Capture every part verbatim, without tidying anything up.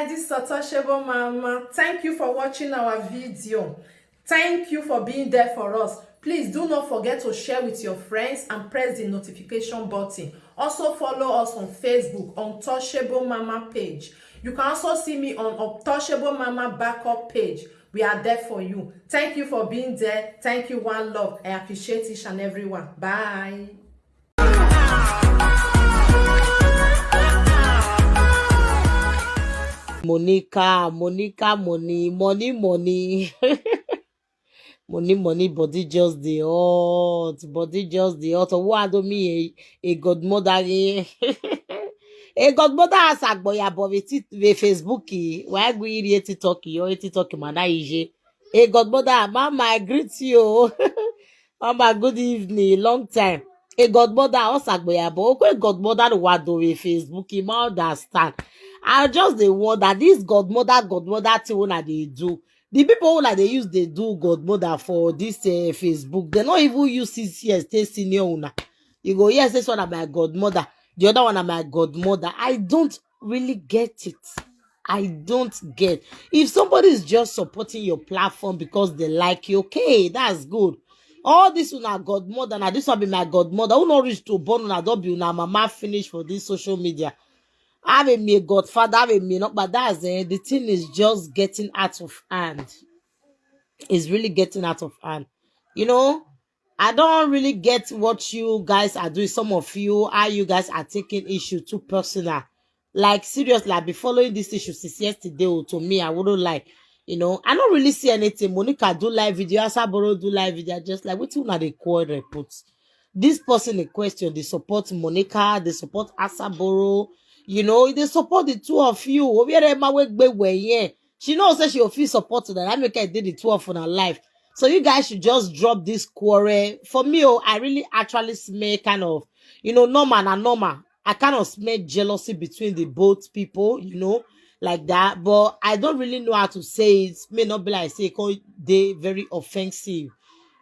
This is Untouchable Mama. Thank you for watching our video. Thank you for being there for us. Please do not forget to share with your friends and press the notification button. Also follow us on Facebook, Untouchable Mama page. You can also see me on Untouchable Mama backup page. We are there for you. Thank you for being there. Thank you, one love. I appreciate each and every one. Bye. Monica, Monica, money, money, money. Money, money, body just dey hot, body just dey hot. Owo ado mi a, a godmother here. A godmother has agboya bobi ti ve Facebook. Why go iri eti talk yo, eti talk mana ije. A godmother, mama, I greet you. Mama, good evening, long time. A godmother, us agboya bo. Okay, godmother wa do ve Facebook. You ma understand. I just dey wonder this godmother, godmother thing una dey do. The people una dey use dey do godmother for this uh, Facebook, they not even use six years stay senior una. You go yes, this one na my godmother, the other one na my godmother. I don't really get it. I don't get. If somebody is just supporting your platform because they like you, okay, that's good. All this una godmother, now this one be my godmother. Who not reach to born una don't be una mama finish for this social media. Have a me godfather, have a me not, but that's it. The thing is just getting out of hand. It's really getting out of hand. You know, I don't really get what you guys are doing. Some of you, how you guys are taking issue too personal. Like seriously, I've been following this issue since yesterday. Oh, to me, I wouldn't like, you know, I don't really see anything. Monica do live video, Asaboro do live video. Just like what you know they quarrel put. This person in question, they support Monica, they support Asaboro. You know, they support the two of you. Obiere Mawe Gbewe, yeah. She knows that she will feel supported, and I make her did the two of her life. So you guys should just drop this quarrel. For me, oh, I really actually smell kind of, you know, normal and normal. I kind of smell jealousy between the both people, you know, like that. But I don't really know how to say it. May not be like say it they very offensive.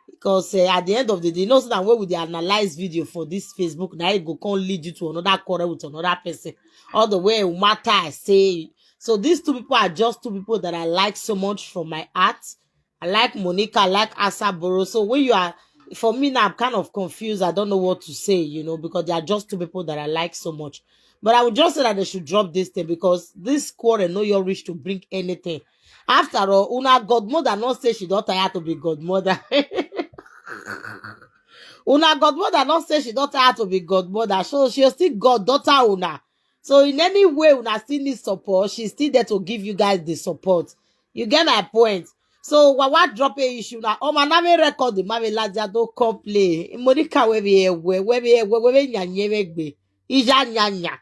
Because uh, at the end of the day, you know, so that when we dey analyze video for this Facebook, now it go come lead you to another quarrel with another person. All the way matter I say. So these two people are just two people that I like so much from my heart. I like Monica, I like Asaboro. So when you are, for me now, I'm kind of confused. I don't know what to say, you know, because they are just two people that I like so much. But I would just say that they should drop this thing because this quarrel no your reach to bring anything. After all, una godmother not say she don't tire to be godmother. Una godmother not say she don't tire to be godmother. So she still goddaughter una. So in any way, una still need support. She's still there to give you guys the support. You get my point. So Wawa drop a issue now. Oh my name record the Mame Laja don't complain. Monica we be ewe, we be ewe, we be nyanye we gbe. Ija nyanya.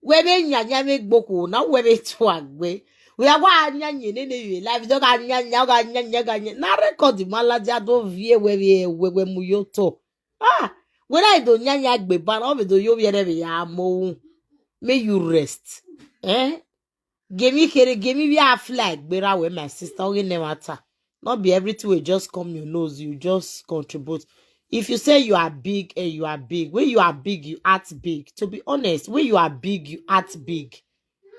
We be nyanya we gboku na we be twagbe. We are wa nyanye ne ne we life dog nyanya ga nyanya ga nyanya. Na record the Malaja do vie we be ewe we muyoto. Ah, when I do nyanya gbe ban o be do yo yere be ya mo. May you rest. Eh? Give me kere, give me we are fly gbera with my sister. Okay, never matter. Not be everything will just come your nose. You just contribute. If you say you are big and you are big, when you are big, you act big. To be honest, when you are big, you act big.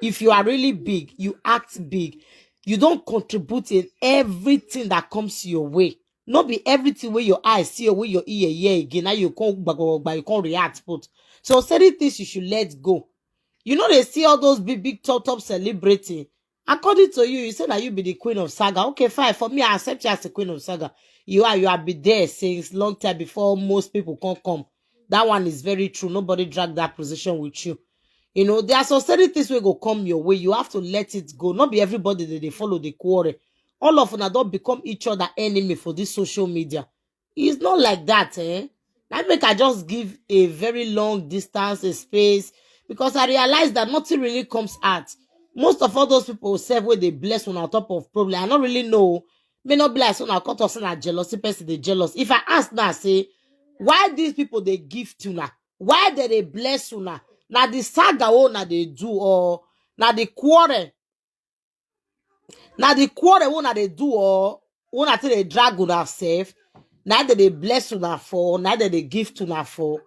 If you are really big, you act big. You don't contribute in everything that comes your way. Not be everything where your eyes see or where your ear hear again. Now you can't gbagba, you can't react. But so certain things you should let go. You know they see all those big, big top, top celebrity. According to you, you say that you be the queen of saga. Okay, fine. For me, I accept you as the queen of saga. You are, you have been there since long time before most people can come. That one is very true. Nobody drag that position with you. You know, there are some certain things will go come your way. You have to let it go. Not be everybody that they follow the quarrel. All of them don't become each other enemy for this social media. It's not like that, eh? That make I just give a very long distance, a space, because I realize that nothing really comes out. Most of all those people serve where they bless on our top of problem. I don't really know. May not bless on our cut us on our jealousy person they jealous. If I ask now, say, why these people they give to now? Why they they bless una? Now the saga una they do or now the quarrel. Now the quarrel una they do or una till they drag una self. Now they they bless una for, now they they give to una for.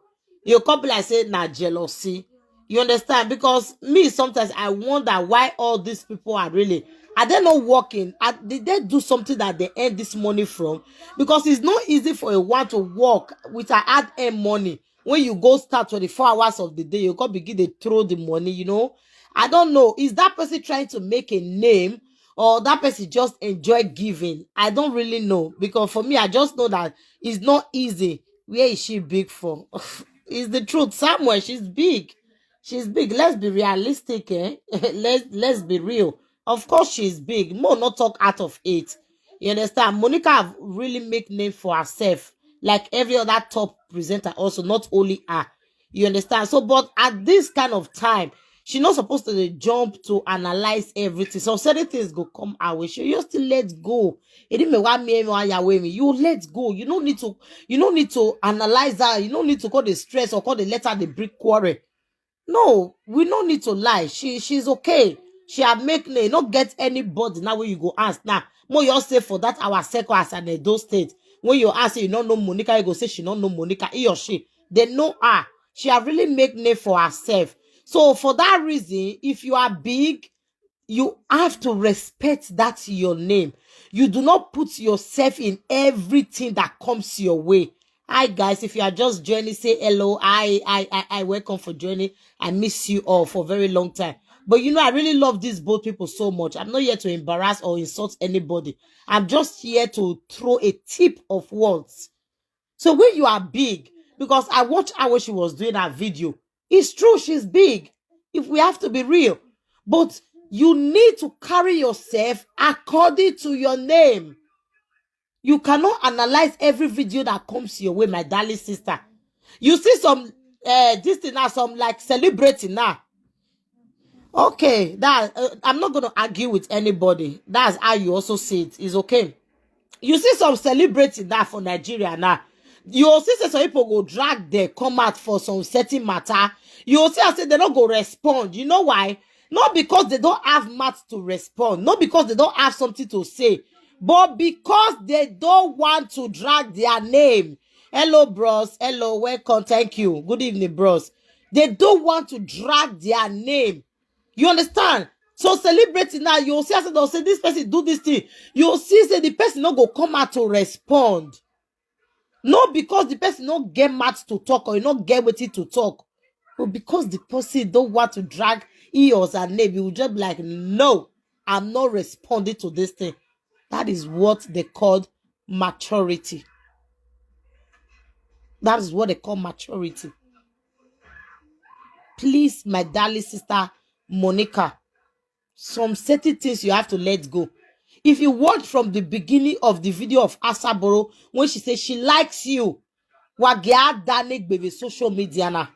You come be like say na jealousy. You understand? Because me, sometimes I wonder why all these people are really, are they not working? Are, did they do something that they earn this money from? Because it's not easy for a one to work with a hard-earned money. When you go start twenty-four hours of the day, you go begin to throw the money, you know. I don't know. Is that person trying to make a name, or that person just enjoy giving? I don't really know, because for me, I just know that it's not easy. Where is she big for? It's the truth. Somewhere she's big. She's big. Let's be realistic, eh? let's let's be real. Of course, she's big. Mo not talk out of it. You understand? Monica have really make name for herself, like every other top presenter. Also, not only her. You understand? So, but at this kind of time, she not supposed to dey jump to analyze everything. So certain things go come our way. She just still let go. It didn't mean why me, why you away me. You let go. You don't need to. You don't need to analyze her. You don't need to call the stress or call the letter the brick quarrel. No, we no need to lie. She she's okay. She have make name. Not get anybody now where you go ask now. More you say for that our circle as an Edo State. When you ask, you don't know Monica, you go say she don't know Monica. He or she, they know her. She have really make name for herself. So for that reason, if you are big, you have to respect that your name. You do not put yourself in everything that comes your way. Hi guys, if you are just joining, say hello. I I I, I welcome for joining. I miss you all for a very long time. But you know, I really love these both people so much. I'm not here to embarrass or insult anybody. I'm just here to throw a tip of words. So when you are big, because I watched her when she was doing her video. It's true, she's big. If we have to be real, but you need to carry yourself according to your name. You cannot analyze every video that comes your way, my darling sister. You see some uh, this thing now, some like celebrating now. Okay, that uh, I'm not gonna argue with anybody. That's how you also see it. It's okay. You see some celebrating now for Nigeria now. You also see some people go drag their come out for some certain matter. You also say they don't go respond. You know why? Not because they don't have mouth to respond, not because they don't have something to say, but because they don't want to drag their name. Hello, bros. Hello, welcome. Thank you. Good evening, bros. They don't want to drag their name. You understand? So celebrating now, you see, as they'll say this person do this thing. You see, say the person not go come out to respond. Not because the person not get mouth to talk or you not get wetin to talk, but because the person don't want to drag he or her name, you will just be like, no, I'm not responding to this thing. That is what they called maturity. That is what they call maturity. Please, my darling sister Monica, some certain things you have to let go. If you watch from the beginning of the video of Asaboro, when she says she likes you, wagia danegbe with social media now.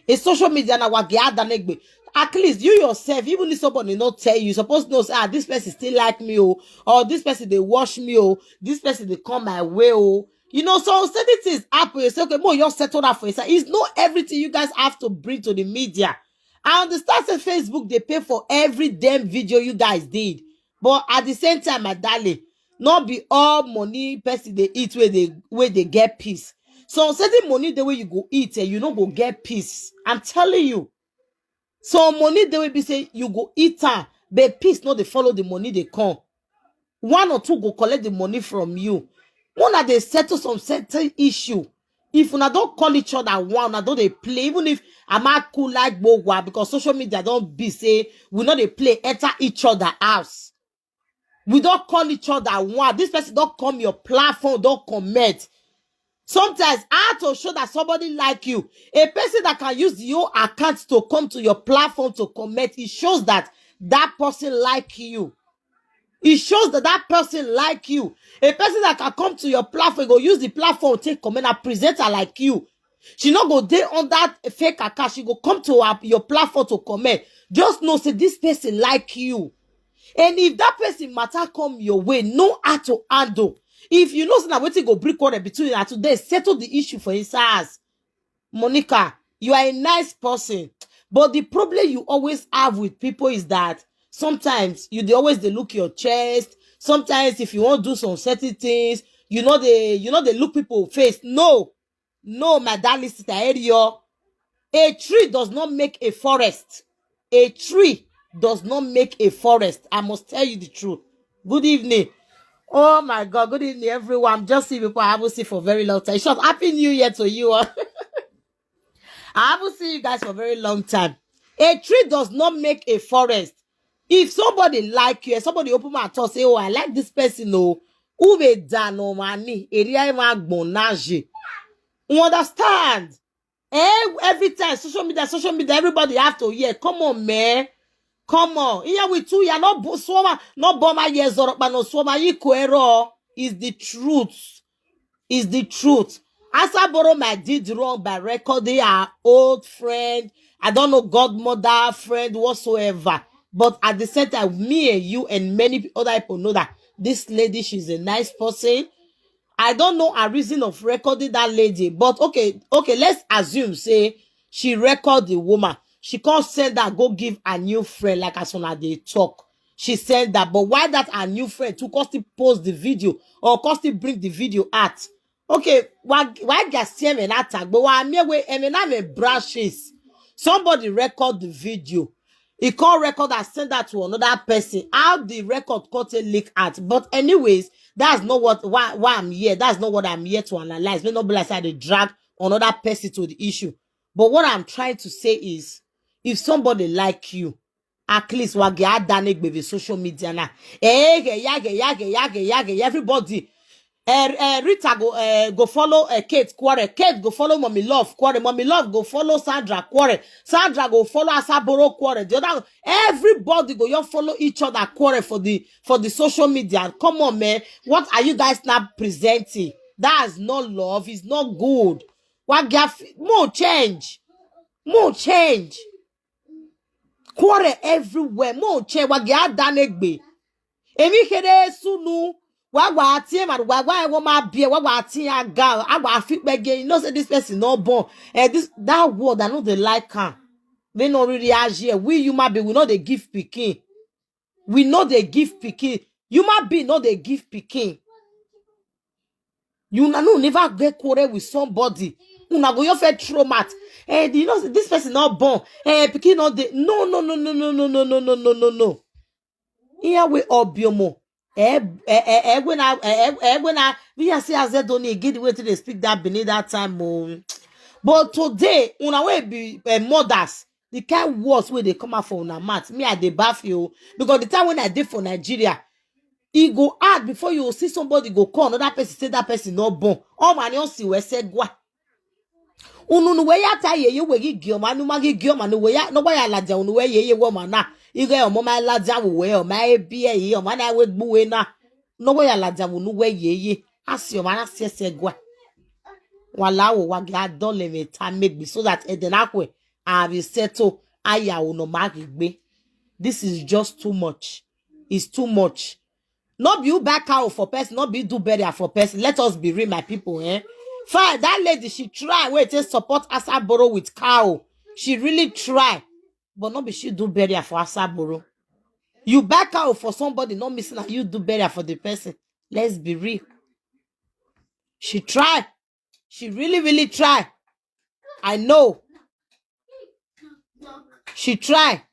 A social media now, wagia danegbe. At least you yourself, even if somebody not tell you, you supposed to know say, ah, this person still like me, oh, or this person they watch me, oh, this person they come my way, oh. You know, so certain things happen. You say, okay, more you settle that for yourself. It's not everything you guys have to bring to the media. I understand say Facebook they pay for every damn video you guys did, but at the same time, my darling, not be all money person they eat where they where they get peace. So certain money the way you go eat, eh, you no go get peace. I'm telling you. So money they will be say you go eat am, but peace not they follow the money they come. One or two go collect the money from you. When they settle some certain issue, if una don't call each other one, una don't they play. Even if I'm a cool like Bogwa, because social media don't be say we know they play enter each other house. We don't call each other one. This person don't come your platform, don't comment. Sometimes I have to show that somebody like you, a person that can use your account to come to your platform to comment, it shows that that person like you. It shows that that person like you. A person that can come to your platform, go use the platform, take comment, a presenter like you. She not go dey on that fake account. She go come to her, your platform to comment. Just know say this person like you. And if that person matter come your way, know how to handle. If you know say na wetin go bring quarrel between you today, settle the issue for inside house. Monica, you are a nice person, but the problem you always have with people is that sometimes you they always they look your chest. Sometimes if you want do some certain things, you know they you know they look people face. No, no, my darling sister, I hear you. A tree does not make a forest. A tree does not make a forest. I must tell you the truth. Good evening. Oh my God. Good evening, everyone. I'm just seeing people I haven't seen for a very long time. Short, Happy New Year to you all. I haven't seen you guys for a very long time. A tree does not make a forest. If somebody like you, if somebody open my door, say, "Oh, I like this person, oh, who be dano mani, area ma gbonaje." You understand? Eh, every time, social media, social media, everybody have to hear. Come on, man. Come on. Here we too, you're not swama, not bomber, yes, or no swama, you coero. Is the truth. Is the truth. Asaboro might did wrong by recording her old friend, I don't know, godmother, friend, whatsoever. But at the same time, me and you and many other people know that this lady, she's a nice person. I don't know her reason of recording that lady, but okay, okay, let's assume say she record the woman. She can't send that, go give a new friend, like as una dey talk. She send that, but why that a new friend to come still post the video or come still bring the video out? Okay, why why just see me not tag, but why me we me na me brushes. Somebody record the video. He can't record and send that to another person. How the record got a leak out? But anyways, that's not what why why I'm here. That's not what I'm here to analyze. May not be like I dey drag another person to the issue. But what I'm trying to say is, if somebody like you, at least wage adanegbe with social media now. Eh, yeah, yeah, yeah, yeah, yeah, yeah, yeah, everybody. Uh, uh, Rita go uh, go follow uh, Kate quarrel. Kate go follow Mommy Love quarrel. Mommy Love go follow Sandra quarrel. Sandra go follow Asaboro quarrel. The other, everybody go you follow each other quarrel for the for the social media. Come on, man. What are you guys now presenting? That's not love. It's not good. What gave more change? More change. Quarrel everywhere. More change. What get done egbe? Emi kere sunu. Wa wa tie ma wa wa wo ma bie wa wa tie aga. Awa fit begin. You know say this person no born. Eh, this that word I know they like am. They no really as here. We human being, we know they give pikin. We know they give pikin. Human being know they give pikin. You na no never get quarrel with somebody. Una go your fair throw mat. Eh, you know this person not born. Eh, pikin not dey. No, no, no, no, no, no, no, no, no, no, no, no. Here we obiomo. Eh, eh, eh, eh, when I, eh, eh, eh, when I, we are say as they don't need get the way to they speak that Benin that time. Oh. But today, una will be uh, mothers. The kind words where they come out for una mouth. Me, I dey baff you because the time when I did for Nigeria, e go hard before you see somebody go call another person say that person not born. Oh man, you see where say gwa. Unu nu we ya ta ye ye we gi gi oma nu ma gi gi oma nu we ya no wa ya laja unu we ye ye wo ma na. Ige omo ma laja wo we o ma e bi e ye oma na we gbu we na. No wa ya laja unu we ye ye. Asi oma na se se gwa. Wala wo wa ga dole me ta megbi so that ede na kwe. I will settle aya unu ma gi gbe. This is just too much. It's too much. No be you buy cow for person, no be you do burial for person. Let us be real, my people. Eh? Fine, that lady, she try wait to support Asaboro with cow. She really try, but no be she do burial for Asaboro. You buy cow for somebody, not missing that you do burial for the person. Let's be real. She try. She really, really try. I know. She try.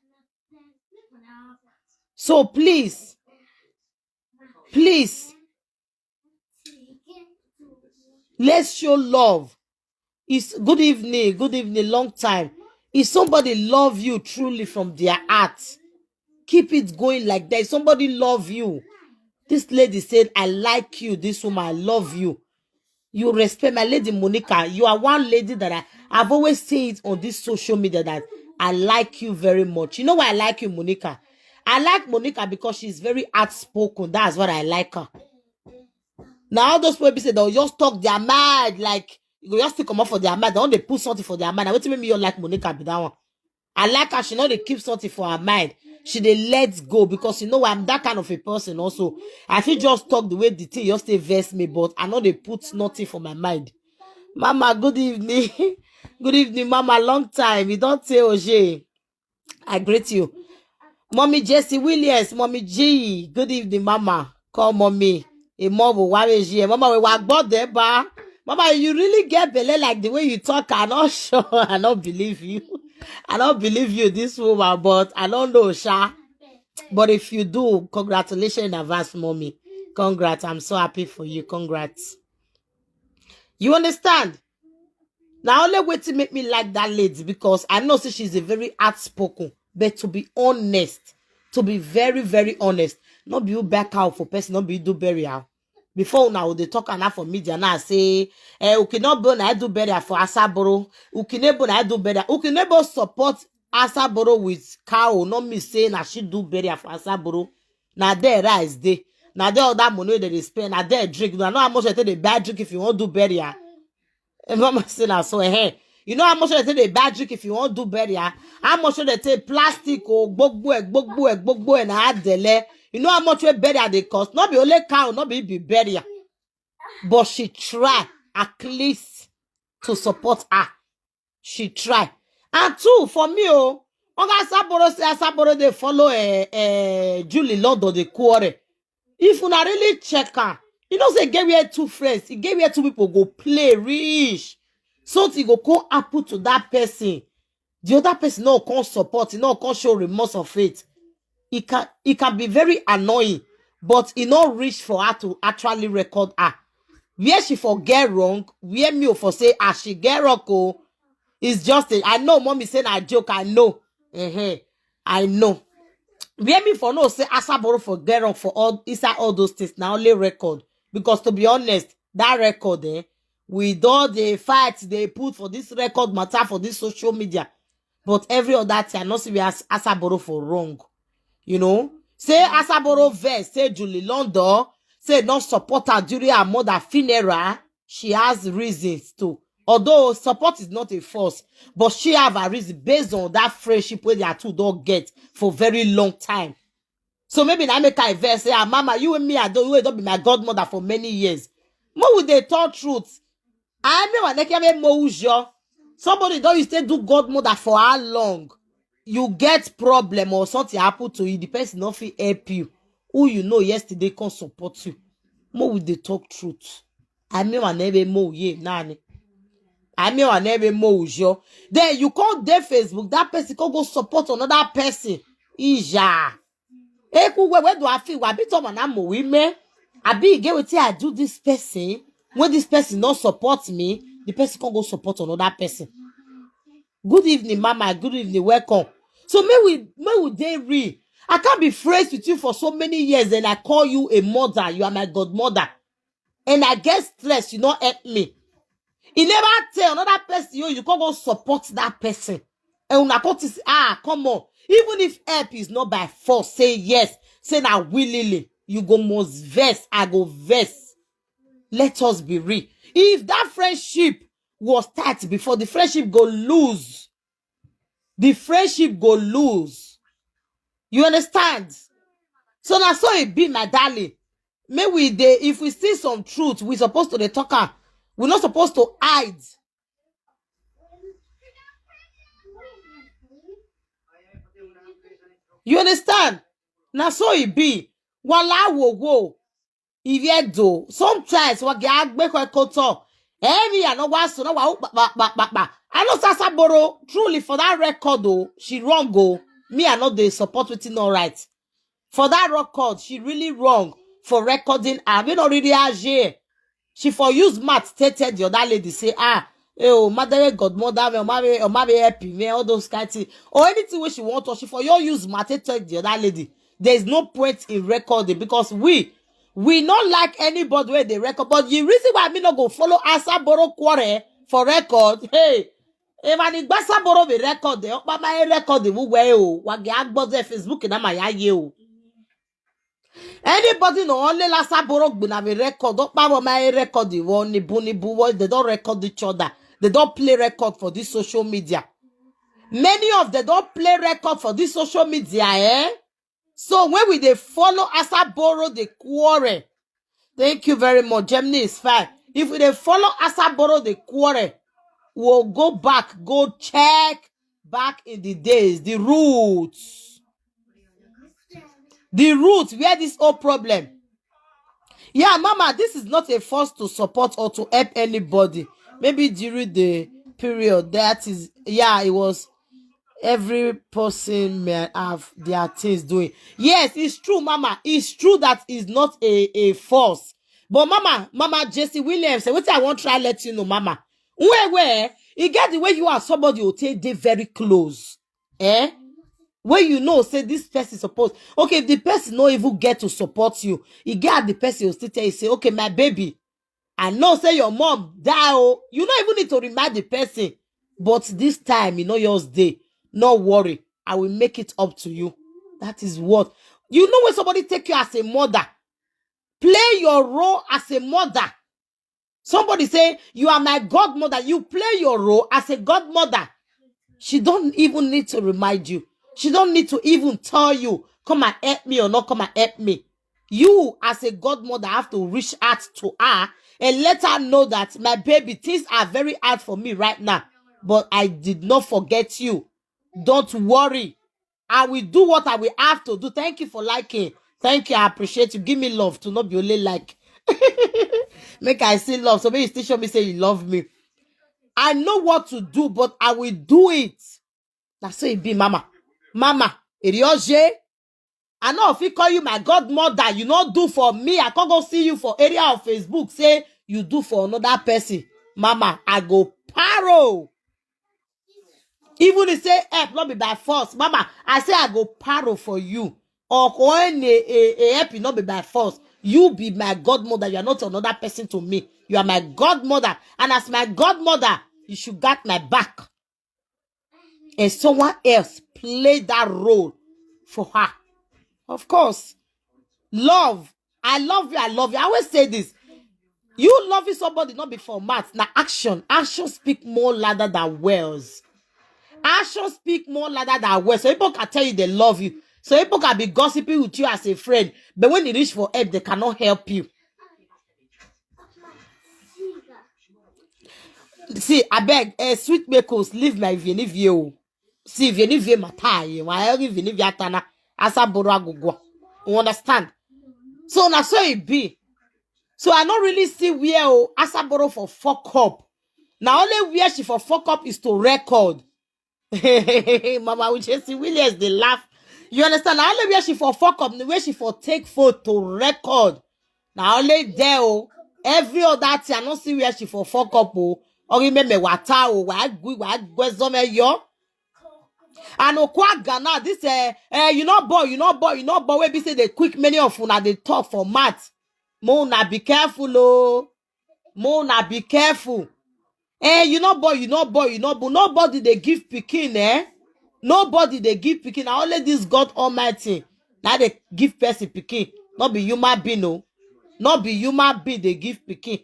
So please, please, let's show love. It's good evening, good evening, long time. If somebody love you truly from their heart, keep it going like that. If somebody love you, this lady said, "I like you, this woman, I love you." You respect my lady Monica. You are one lady that I, I've always seen it on this social media that I like you very much. You know why I like you, Monica? I like Monica because she's very outspoken. That's what I like her. Now all those people say they'll just talk their mind, like you go just still come up for their mind. They want to put something for their mind. What do you mean you like Monica be that one? I like her. She know they keep something for her mind. She they let go because you know I'm that kind of a person also. I feel just talk the way the thing just stay vex me, but I know they put nothing for my mind. Mama, good evening. Good evening, Mama. Long time. You don't say Oje. I greet you. Mommy Jessie Williams, Mommy G. Good evening, Mama. Call Mommy. A mobile, why is here? Mama, we were bought there, ba. Mama, you really get belle like the way you talk. I not sure. I don't believe you. I don't believe you, this woman, but I don't know, sha. But if you do, congratulations in advance, mommy. Congrats. I'm so happy for you. Congrats. You understand? Now, only way to make me like that lady, because I know say she's a very outspoken. But to be honest, to be very, very honest, not be you back out for person, not be you do burial. Before now, they talk enough for media now say, eh, Ukinebo na do burial for Asaboro. Ukinebo na do burial. Ukinebo support Asaboro with cow, not me saying I should do burial for Asaboro. Now there rice day. Now there all that money that they spend. Now there drink. Now know how much I take they buy drink if you want do burial. And mama say na so, eh. You know how much I take they buy drink if you want do burial? How much they take plastic or gbogbo e, gbogbo e, gbogbo e na adele? You know how much we burial they cost? Not be only cow, not be be burial. But she try at least to support her. She try. And two, for me, oh, Oga Asaboro say Asaboro they follow eh, eh, Julie London the quarrel. If una really check her, you know say get where two friends, e get where two people go play reach. Something go come happen to that person. The other person no come support, e no come show remorse of it. It can it can be very annoying, but e no reach for her to actually record her. Where she for get wrong, where me for say as she get wrong, oh, it's just a, I know mommy say na joke, I know. Uh-huh. I know. Where me for no say Asaboro for get wrong for all inside all those things. Now only record. Because to be honest, that record, eh, with all the fights they put for this record matter for this social media. But every other thing, I not see we as Asaboro for wrong. You know? Say Asaboro verse, say Julie London, say not support her during her mother funeral. She has reasons to. Although support is not a force, but she have a reason based on that friendship where they are two don't get for very long time. So maybe now make I verse say, ah, mama, you and me, I don't, you don't be my godmother for many years. Mo with the talk truth. I mean, when they can mo ujo. Somebody don't you stay do godmother for how long? You get problem or something happen to you, the person not fit help you. Who you know yesterday can support you. Mo with the talk truth. I mean, I never mo ye nani. I mean, I never mo ujo. Then you call their Facebook, that person can go support another person. Ija. Eku we we do I feel wa be to man mo we me. I be get wetin I do this person. When this person not support me, the person can go support another person. Good evening, mama. Good evening, welcome. So may we may we dey real. I can't be friends with you for so many years, and I call you a mother. You are my godmother. And I get stress, you not help me. He never tell another person you you can't go support that person. And una come to say, ah, come on. Even if help is not by force, say yes, say na willingly, you go must vex, I go vex. Let us be real. If that friendship was tight before, the friendship go lose. The friendship go lose. You understand? So now so it be, my darling. May we dey if we see some truth, we supposed to dey talk am. We're not supposed to hide. You understand? Now so it be. Wala wo wo. If you do, sometimes what get back koto. Every I know what so now. I know Asaboro truly for that record though. She wrong go. Me I know they support wetin no right. For that record, she really wrong for recording her. We not really age. She for use mat stated the other lady say, ah, eh, oh, mother, godmother, me, oh, mommy, oh, mommy, happy, me, all those kind things. Or anything where she want to, she for your use mat stated the other lady. There is no point in recording because we we not like anybody where they record. But the reason why me not go follow Asaboro quarrel for record, hey, if I need Asaboro be record, they up my record the way oh, what get Facebook in my eye oh. Anybody no only Asaboro gonna be record up my record the one nibu nibu what they don't record each other. They don't play record for this social media. Many of them don't play record for this social media, eh? So when we they follow Asaboro the quarrel. Thank you very much. Germany is fine. If we they follow Asaboro the quarrel, we'll go back, go check back in the days, the roots. The roots where this whole problem. Yeah, Mama, this is not a force to support or to help anybody. Maybe during the period, that is, yeah, it was, every person may have their things doing. Yes, it's true, Mama. It's true that it's not a, a force. But Mama, Mama Jesse Williams, wetin I wan try let you know, Mama. Where, where? E get the way you and somebody go take dey very close. Eh? Wey you know say this person suppose. Okay, if the person no even get to support you, e get the person will still tell you say, "Okay, my baby, I know say your mom die o." You no even need to remind the person. But this time, you know, yours day. No worry. I will make it up to you. That is what. You know when somebody take you as a mother, play your role as a mother. Somebody say, "You are my godmother." You play your role as a godmother. She don't even need to remind you. She don't need to even tell you, "Come and help me," or not, "Come and help me." You, as a godmother, have to reach out to her and let her know that, "My baby, things are very hard for me right now, but I did not forget you. Don't worry. I will do what I will have to do." Thank you for liking. Thank you. I appreciate you. Give me love to not be only like. Make I see love. So make you still show me say you love me. I know what to do, but I will do it. That's so it be, Mama. Mama, Erioje. I know if he call you my godmother, you no do for me. I can't go see you for area of Facebook. Say you do for another person. Mama, I go paro. Even if say help not be by force, Mama, I say I go paro for you. Or when a, a, a help not be by force. You be my godmother. You are not another person to me. You are my godmother. And as my godmother, you should guard my back. And someone else play that role for her. Of course. Love. I love you. I love you. I always say this. You loving somebody not be for math. Now action. Action speak more louder than words. Action speak more louder than words. So people can tell you they love you. So people can be gossiping with you as a friend. But when it reach for help, they cannot help you. See, I beg, eh, sweet makers, leave my vienivie o. See, vienivie matai, why vienivie atana, asaboro agogo. You understand? So na so it be. So I don't really see where o, asaboro for fuck up. Now only where she for fuck up is to record. Mama Uchesi Williams, they laugh. You understand? Now only where she for fuck up, the way she for take photo record. Now only there, oh, every other thing, I don't see where she for fuck up, oh. Or me me wata, oh, why gui, why gwezome yo. And okwa Ghana, this, eh, eh, you know, boy, you know, boy, you know, boy, we be say they quick many of una they talk for math. Mona, be careful, oh. Mona, be careful. Eh, you know, boy, you know, boy, you know, but nobody they give picking, eh? Nobody they give picking. Only this God Almighty. Now they give person picking. Not be human being, no. Not be human being they give picking.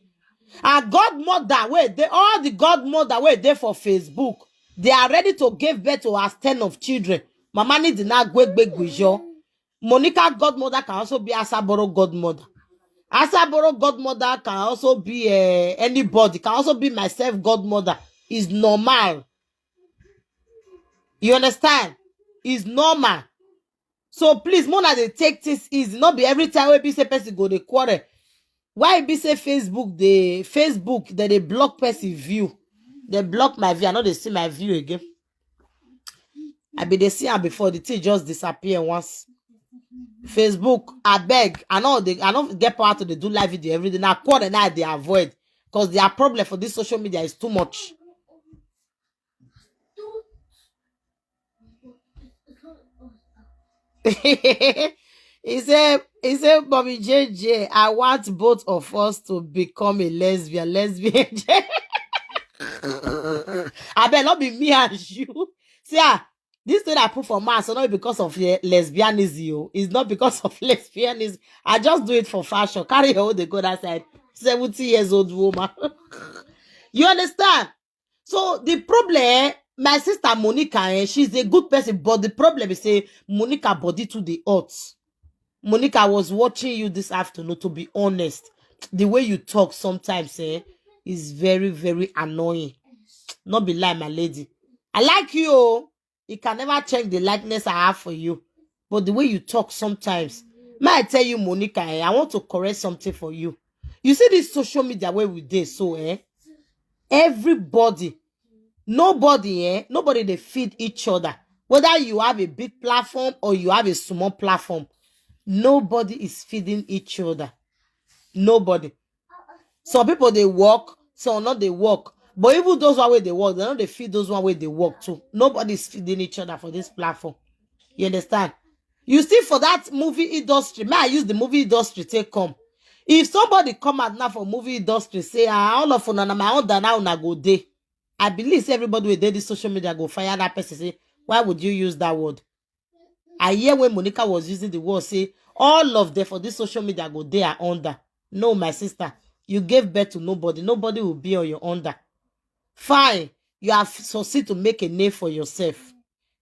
And godmother, wait, they all the godmother, wait, they for Facebook. They are ready to give birth to as ten of children. Mama need not gwe gwe gwe. Monica godmother can also be Asaboro godmother. Asaboro godmother can also be, uh, anybody, can also be myself godmother. Is normal. You understand? Is normal. So please, Mona, they take this easy. Not be every time we be say person go the quarrel. Why be say Facebook, the Facebook, that they block person view? They block my view. I know they see my view again. I be they see her before, the thing just disappear once. Facebook, I beg. I know they I don't get power to they do live video every day. Now quarter now they avoid. Because their problem for this social media is too much. He said, he said, "Mommy J J, I want both of us to become a lesbian." Lesbian. I bet not be me and you. See, ah, this thing I put for man, so not because of, eh, lesbianism. Oh. It's not because of lesbianism. I just do it for fashion. Carry your own, they go that side. Seventy years old woman. You understand? So the problem, eh, my sister Monica, eh, she's a good person, but the problem is say Monica body to the hot. Monica, I was watching you this afternoon, to be honest. The way you talk sometimes, eh, is very, very annoying. Not be lie, my lady. I like you, oh. It can never change the likeness I have for you. But the way you talk sometimes, May I tell you, Monica, eh, I want to correct something for you. You see this social media where we dey so, eh? Everybody, nobody, eh? Nobody they feed each other. Whether you have a big platform or you have a small platform, nobody is feeding each other. Nobody. Some people they work, some not they work. But even those one where they work, they not they feed those one where they work too. Nobody is feeding each other for this platform. You understand? You see, for that movie industry, may I use the movie industry take come? If somebody come out now for movie industry, say, ah, all of una na my own than now una go dey. I believe say everybody will dey this social media go fire that person. Say, why would you use that word? I hear when Monica was using the word, say, all of them for this social media go dey are under. No, my sister, you gave birth to nobody. Nobody will be on your under. Fine, you have succeed to make a name for yourself.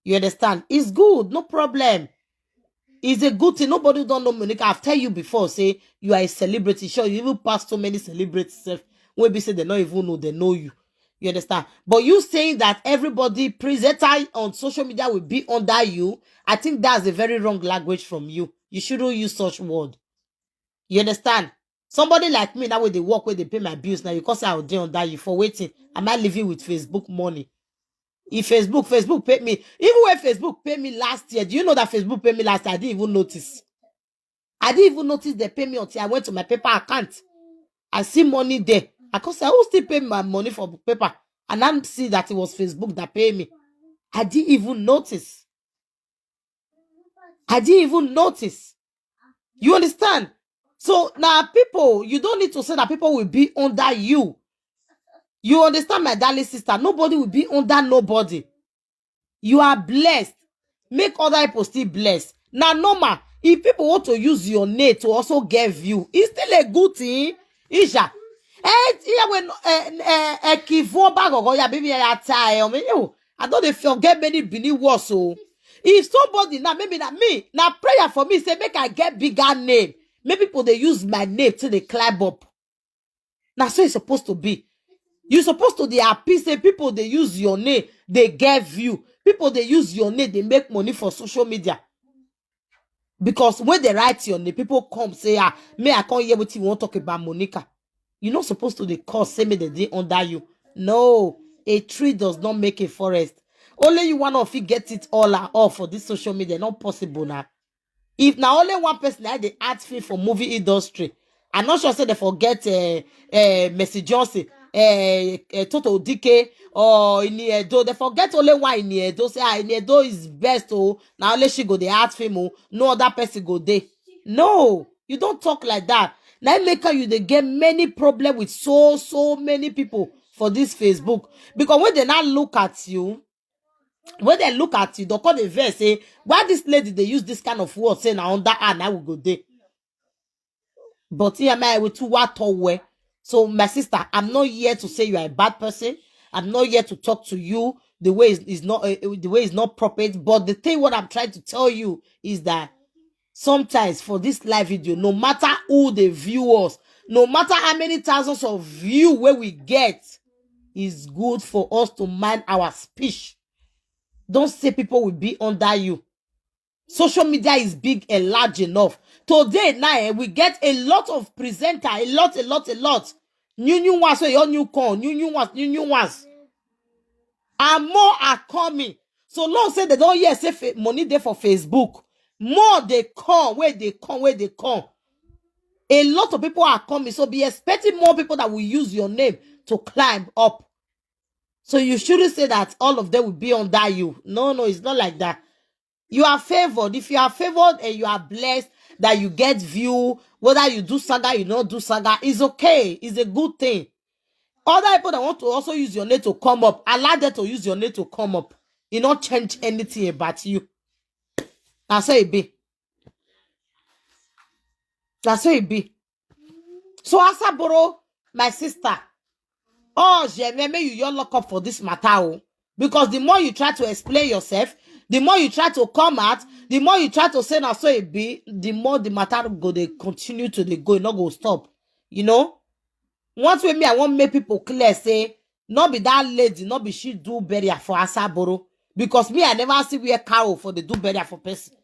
You understand? It's good, no problem. It's a good thing. Nobody don't know Monica. I've tell you before, say you are a celebrity. Sure, you even pass so many celebrities sef wey be say they not even know they know you. You understand? But you saying that everybody presenter on social media will be under you, I think that's a very wrong language from you. You shouldn't use such word. You understand? Somebody like me now, where they work, where they pay my bills now, you cause I will dey under you for waiting. Am I living with Facebook money? If Facebook, Facebook paid me, even when Facebook paid me last year, do you know that Facebook paid me last year? I didn't even notice. I didn't even notice they pay me until I went to my PayPal account. I see money there. I can say, who still pay my money for PayPal? And I see that it was Facebook that paid me. I didn't even notice. I didn't even notice. You understand? So now, people, you don't need to say that people will be under you. You understand, my darling sister? Nobody will be under nobody. You are blessed. Make other people still blessed. Now, normal, if people want to use your name to also get view, it's still a good thing. Isha. Eh, yeah, when, eh, eh, eh, Kivuo Bagogo, yeah, baby, I tell you, I don't dey forget many Benin words. So if somebody now, maybe not me, now prayer for me, say, make I get bigger name. Make people they use my name till they climb up. Now, so it's supposed to be. You supposed to dey happy say people they use your name, they get view. People they use your name, they make money for social media. Because when they write your name, people come say, ah, may I come here with you want talk about Monica. You're not supposed to dey cause say me they dey under you. No, a tree does not make a forest. Only you one of you get it all and all for this social media. Not possible now. If now only one person that they act film for movie industry, I'm not sure say they forget uh, uh, Mercy Johnson, uh, uh, Toto Dike, or Iniedo. They forget only one Iniedo. Say, ah, Iniedo is best. Oh, now only she go the art film. Oh, no other person go there. No, you don't talk like that. Now make you they get many problem with so so many people for this Facebook, because when they now look at you, when they look at you, they call the verse say, why this lady they use this kind of word say now under her now we go there. But here my with two what way. So my sister, I'm not here to say you are a bad person. I'm not here to talk to you the way is, is not uh, the way is not proper. But the thing what I'm trying to tell you is that sometimes for this live video, no matter who the viewers, no matter how many thousands of view where we get, it's good for us to mind our speech. Don't say people will be under you. Social media is big and large enough. Today now, eh, we get a lot of presenter, a lot, a lot, a lot. New new ones, so your new con, new new ones, new new ones. And more are coming. So long say they don't hear say fa- money there for Facebook. More they come, where they come, where they come. A lot of people are coming. So be expecting more people that will use your name to climb up. So you shouldn't say that all of them will be under you. No, no, it's not like that. You are favored. If you are favored and you are blessed, that you get view, whether you do saga, you not do saga, it's okay. It's a good thing. Other people that want to also use your name to come up, allow them to use your name to come up. It not change anything about you. That's how it be. That's how it be. So Asaboro, my sister, oh, Jememe, you your lock up for this matter. Oh. Because the more you try to explain yourself, the more you try to come out, the more you try to say now so it be, the more the matter go they continue to they go, it not go stop. You know? Once with me, I want make people clear say, not be that lady, not be she do burial for Asaboro. Because me, I never see where cow for the do burial for person.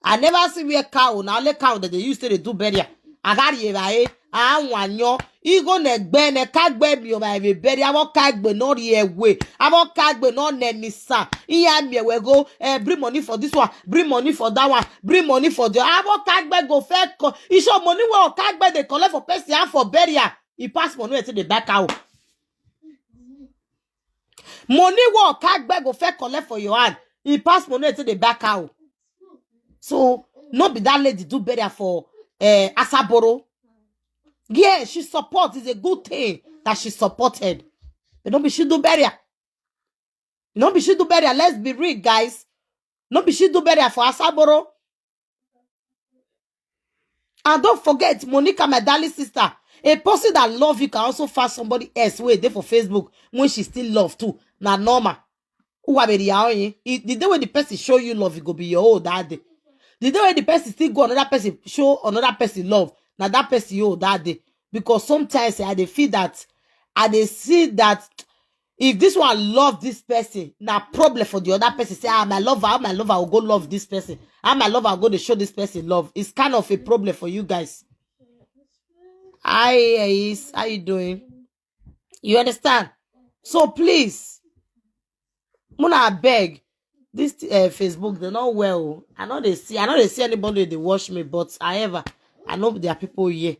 I never see where cow, na only cow that they use to dey do burial. Agari ebae, anwanyo, igo ne gbe ne ka gbe mi o ma ebe burial, abo ka gbe no ri ewe, abo ka gbe no ne misa. Iya mi ewe go, eh, bring money for this one, bring money for that one, bring money for the, abo ka gbe go fe ko. Isho money we o ka gbe dey collect for person and for burial. E pass money wey take dey buy cow. Money wey o ka gbe go fe collect for your hand. E pass money wey take dey buy cow. So, no be that lady do burial for, eh, Asaboro. Yeah, she support. It's a good thing that she supported. But no be she do burial. No be she do burial. Let's be real, guys. No be she do burial for Asaboro. And don't forget, Monica, my darling sister, a person that love you can also find somebody else wey dey for Facebook when she still love too. Na normal. Who are the, the day when the person show you love, it go be your own that day. The day when the person still go another person, show another person love, na that person your own that day. Because sometimes I dey feel that, I dey see that if this one love this person, na problem for the other person. Say, "Ah, my lover, how my lover will go love this person? How my lover will go to show this person love?" It's kind of a problem for you guys. Hi, Ais, how you doing? You understand? So please, Mona, I beg. This, uh, Facebook, they not well. I know they see. I know they see anybody they watch me, but however, I know there are people here.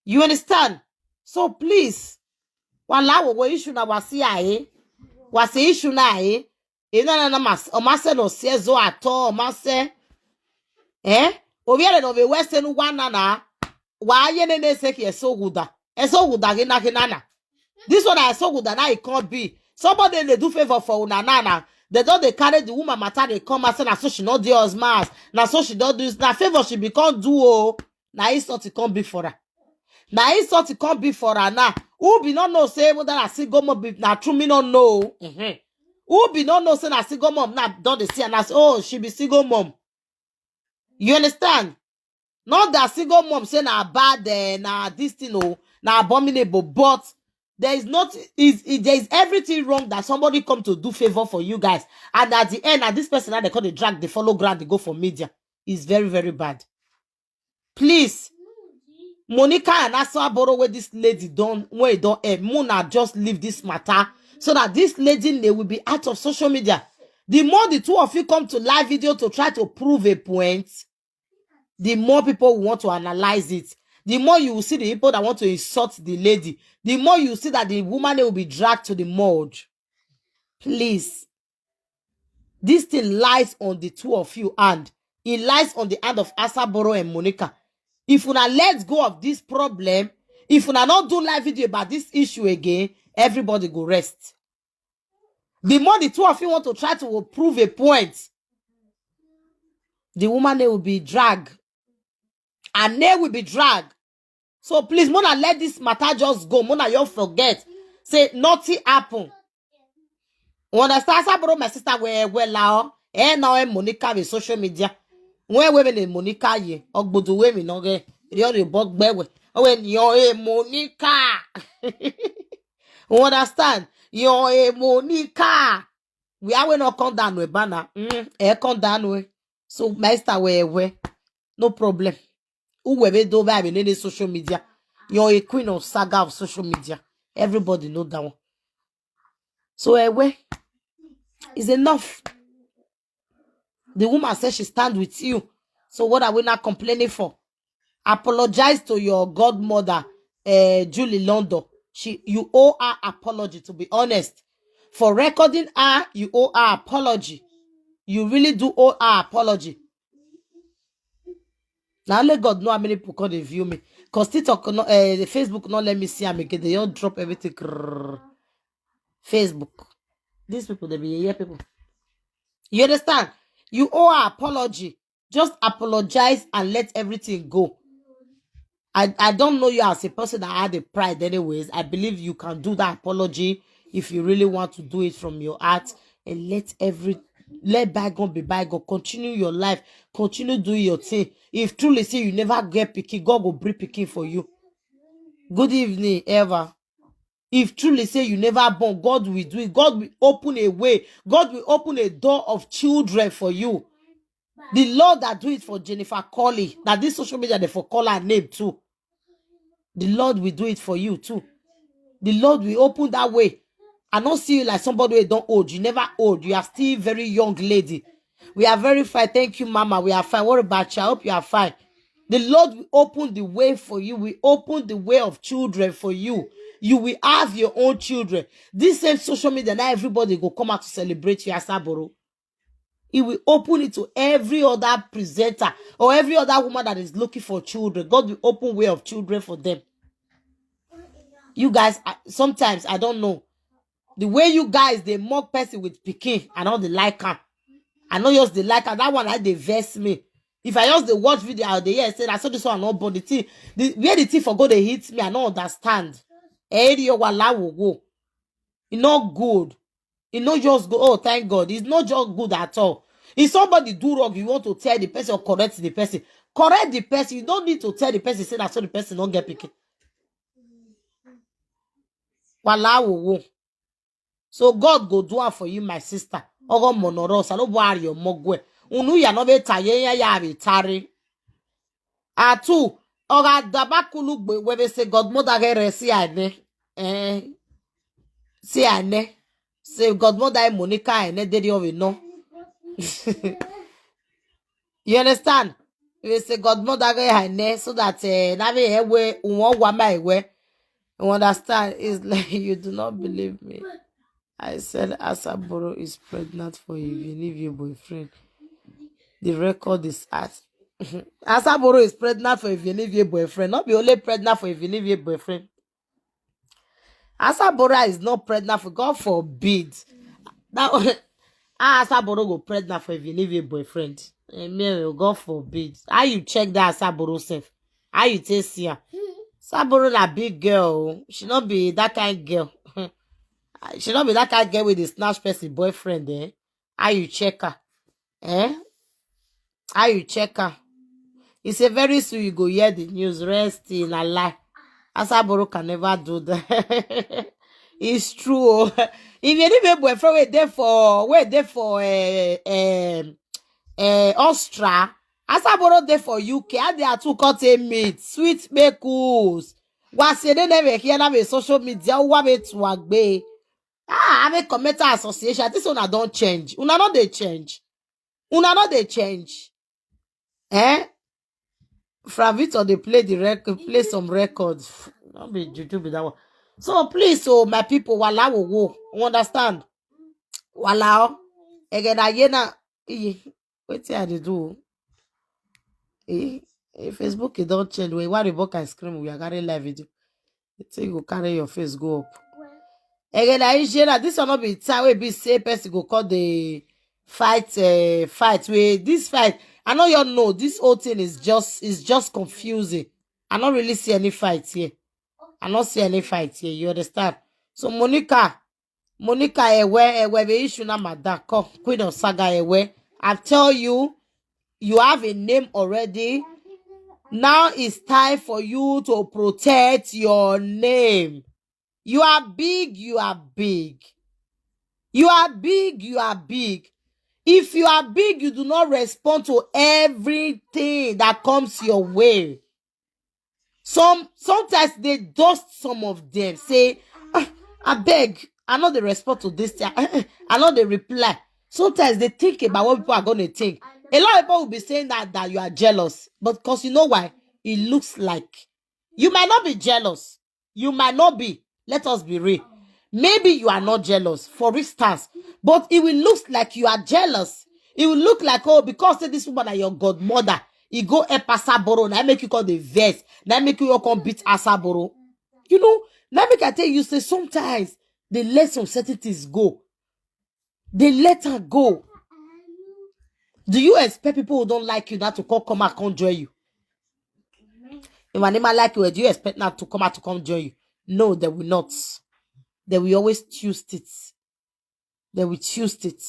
You understand? So please, wala wo issue na wasi aye, wasi issue na aye. Ina na na mas o mase no sie zo ato o mase. Eh? Obiere no be wese no wana na. Wa ye ne ne se ki eso guda. Eso guda gina gina na. This one I so good that now it can't be. Somebody they do favor for una nana. They don't they carry the woman matter they come and say na so she not dey us mass. Na so she don't do this. Na favor she become do o. Na insult it can't be for her. Na insult it can't be for her now. Who be not know say whether I see go more be na true me not know. Mm-hmm. Who be not know say na single mom now don't they see and I say, "Oh, she be single mom." You understand? Not that single mom say na bad, eh, na this thing, oh, na abominable, but there is not is is- there is everything wrong that somebody come to do favor for you guys, and at the end, and this person now they call the drag, they follow ground, they go for media. It's very, very bad. Please, Monica and Asaboro, where this lady don't, where don't, eh, Mona just leave this matter so that this lady they will be out of social media. The more the two of you come to live video to try to prove a point, the more people will want to analyze it. The more you will see the people that want to insult the lady, the more you see that the woman will be dragged to the mud. Please, this thing lies on the two of you, and it lies on the hand of Asaboro and Monica. If una let go of this problem, if una not do live video about this issue again, everybody go rest. The more the two of you want to try to prove a point, the woman they will be drag, and they will be drag. So please, Mona, let this matter just go. Mona, you forget. Say nothing happen. You understand? Sabro, my sister, where where lao? Eh, now eh, Monica with social media. Where women in Monica ye? Ogbudu women, okay? You're the bug bewe. Oh, when you're a Monica. You understand? You're a Monica. We are we not come down with banner. Mm, eh, come down with. So, Master, where where? No problem. Who we do by in any social media? You're a queen of saga of social media. Everybody know that one. So, eh, where? It's enough. The woman says she stand with you. So what are we not complaining for? Apologize to your godmother, eh, Julie London. She, you owe her apology, to be honest. For recording her, you owe her apology. You really do owe her apology. Now let God know how many people come dey view me. Cause TikTok, no, eh, the Facebook not let me see am again. They all drop everything. Grrr. Facebook. These people, they be here people. You understand? You owe her apology. Just apologize and let everything go. I, I don't know you as a person that had a pride anyways. I believe you can do that apology if you really want to do it from your heart and let every, let bygone be bygone. Continue your life. Continue doing your thing. If truly say you never get pikin, God go bring pikin for you. Good evening, Eva. If truly say you never born, God will do it. God will open a way. God will open a door of children for you. The Lord that do it for Jennifer Colley, that this social media they for call her name too. The Lord will do it for you too. The Lord will open that way. I don't see you like somebody who don't old. You never old. You are still very young lady. We are very fine. Thank you, Mama. We are fine. What about you? I hope you are fine. The Lord will open the way for you. We open the way of children for you. You will have your own children. This same social media, now everybody go come out to celebrate you, Asaboro. He will open it to every other presenter or every other woman that is looking for children. God will open way of children for them. You guys, I- sometimes I don't know. The way you guys they mock person with pikin, I know they like her. I know yours they like her. That one I they vex me. If I just dey watch video out there, say I saw this one not born the thing. The where the thing for go they hit me, I don't understand. Eri yo wala wo wo. E not good. E not just go. Oh, thank God. It's not just good at all. If somebody do wrong, you want to tell the person or correct the person. Correct the person. You don't need to tell the person say that so the person don't get pikin. Wala wo wo. So God go do am for you, my sister. Ogo monoro salo bo ari omogwe. Unu ya no be taye ya ya be tare. Atu oga dabakulu gbe we be say godmother get rest see ane. Eh. See ane. Say godmother Monica ane dey there we no. You understand? We say godmother get her name so that uh, na me eh, we won wa my way. You understand? It's like you do not believe me. I said Asaboro is pregnant for Evianivia boyfriend. The record is at Asaboro is pregnant for Evianivia boyfriend. Not be only pregnant for Evianivia boyfriend. Asabora is not pregnant for God forbid. That one, ah, Asaboro go pregnant for Evianivia boyfriend. Amen. God forbid. How you check that Asaboro self? How you take see her? Asaboro na big girl. She not be that kind girl. She not be that kind girl with the snatch person boyfriend, eh? How you check her? Eh? How you check her? He say very soon you go hear the news. Rest in a lie. Asaboro can never do that. It's true. Oh. If you need a boyfriend, wait there for wait there for uh, um, uh, Austria. Asaboro there for U K. And they are two cut a meat, sweet bakes. Was they never hear that with social media? What be to agbe? Ah, I make committee association. This one I don't change. Una not they change. Una not they change. Eh? Fravito they play the record, play some records. Not be juju be that one. So please, so my people, wala wo wo. You understand? Wala. Oh. Again, I yena. Iye. Wetin I dey do? Eh, eh, Facebook e don change. Wey why the book I scream we are carrying live video. You think you go carry your face go up? Again, I Nigeria, this one not be time wey be say person go call the fight, uh, fight. Wey this fight, I know you know this whole thing is just is just confusing. I don't really see any fight here. I don't see any fight here. You understand? So Monica, Monica Ewe, Ewe be issue na madam. Come, Queen of Saga Ewe. I tell you, you have a name already. Now it's time for you to protect your name. You are big, you are big. You are big, you are big. If you are big, you do not respond to everything that comes your way. Some sometimes they dust some of them. Say, ah, I beg, I know they respond to this thing. I know they reply. Sometimes they think about what people are gonna think. A lot of people will be saying that that you are jealous. But because you know why? It looks like you might not be jealous. You might not be. Let us be real. Maybe you are not jealous, for instance, but it will look like you are jealous. It will look like, oh, because say this woman are your godmother, e go help Asaboro. Now make you call the verse. Now make you all come beat Asaboro. You know, now make I tell you say sometimes the less uncertainties go, they let her go. Do you expect people who don't like you not to come come and come join you? If an animal like you, do you expect not to come out to come join you? No, they will not. They will always twist it. They will twist it.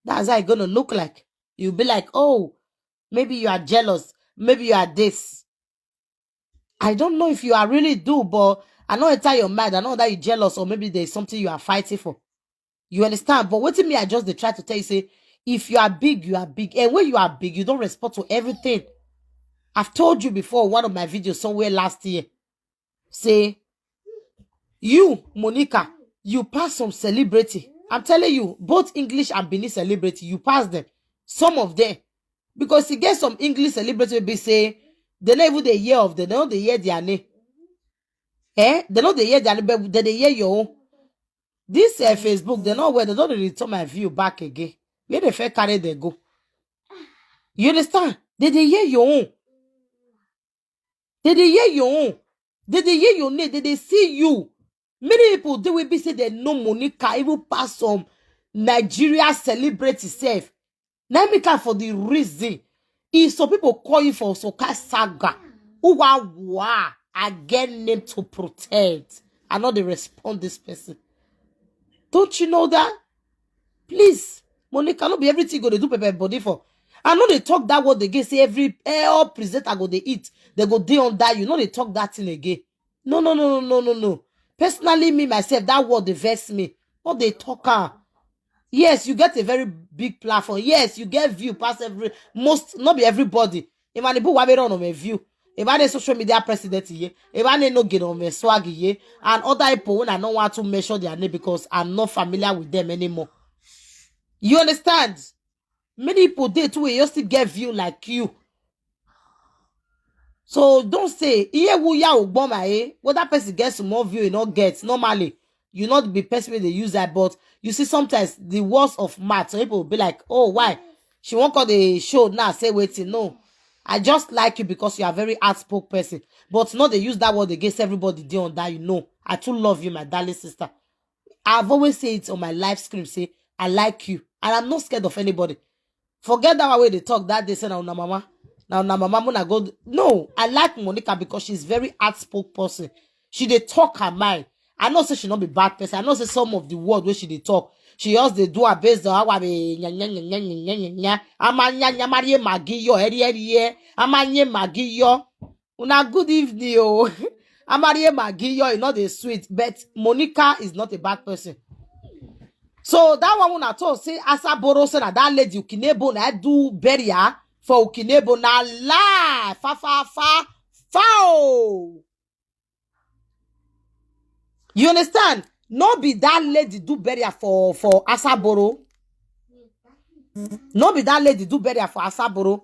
That's how it's gonna look like. You'll be like, oh, maybe you are jealous. Maybe you are this. I don't know if you are really do, but I know enter your mind. I know that you're jealous, or maybe there's something you are fighting for. You understand? But what me, I just dey try to tell you, say, If you are big, you are big. And when you are big, you don't respond to everything. I've told you before, one of my videos somewhere last year, say, you, Monica, you pass some celebrity. I'm telling you, both English and Benin celebrity, you pass them. Some of them. Because you get some English celebrity will be say, they never the year of them, they know the year their name. Eh? They know the year their name, but they dey hear your own. This uh, Facebook, they know where they don't return my view back again. Where they fair carry they go. You understand? They dey hear your own. They dey hear your own. They dey hear your name. They dey see you. Many people they will be say they know Monica even pass some Nigeria celebrity self. Now make am for the reason. If some people call you for Soka Saga, who are wa, I get name to protect. I know they respond this person. Don't you know that? Please, Monica, no be everything go dey do pepper body for. I know they talk that word again. Say every eh, all presenter go they eat. They go dey on that. You know they talk that thing again. No, no, no, no, no, no, no. Personally, me myself, that word dey vex me. What they talk am? Yes, you get a very big platform. Yes, you get view past every most, not be everybody. If an people wa be run on my view, if I dey social media president here, if I dey no get on my swag here, and other people when I don't want to mention their name because I'm not familiar with them anymore. You understand? Many people dey too, you still get view like you. So don't say, "Iye wu ya ogbon ma eh." Whether person gets more view, you not get normally. You not be person wey dey use that, but you see sometimes the words of mouth, some people will be like, "Oh, why? She won't call the show now, say waiting." No. I just like you because you are a very outspoken person. But not they use that word against everybody dey on that, you know. I too love you, my darling sister. I've always said it on my live stream, say, "I like you. And I'm not scared of anybody." Forget that way they talk that day, say, "Now, na mama. Now, na mama, muna go." No, I like Monica because she's very outspoken person. She dey talk her mind. I know say she not be bad person. I know say some of the word where she dey talk, she just dey do her based on how I be nya nya nya nya nya nya nya nya. Ama nya nya marie magi yo eri eri ye. Ama nye magi yo. Una good evening, oh. Amarie Magi, yo, e not dey sweet, but Monica is not a bad person. So that one una talk say Asaboro say na that lady Ukinebo na do burial for Ukinebo na lie, fa fa fa, foul. You understand? No be that lady do burial for for Asaboro. No be that lady do burial for Asaboro.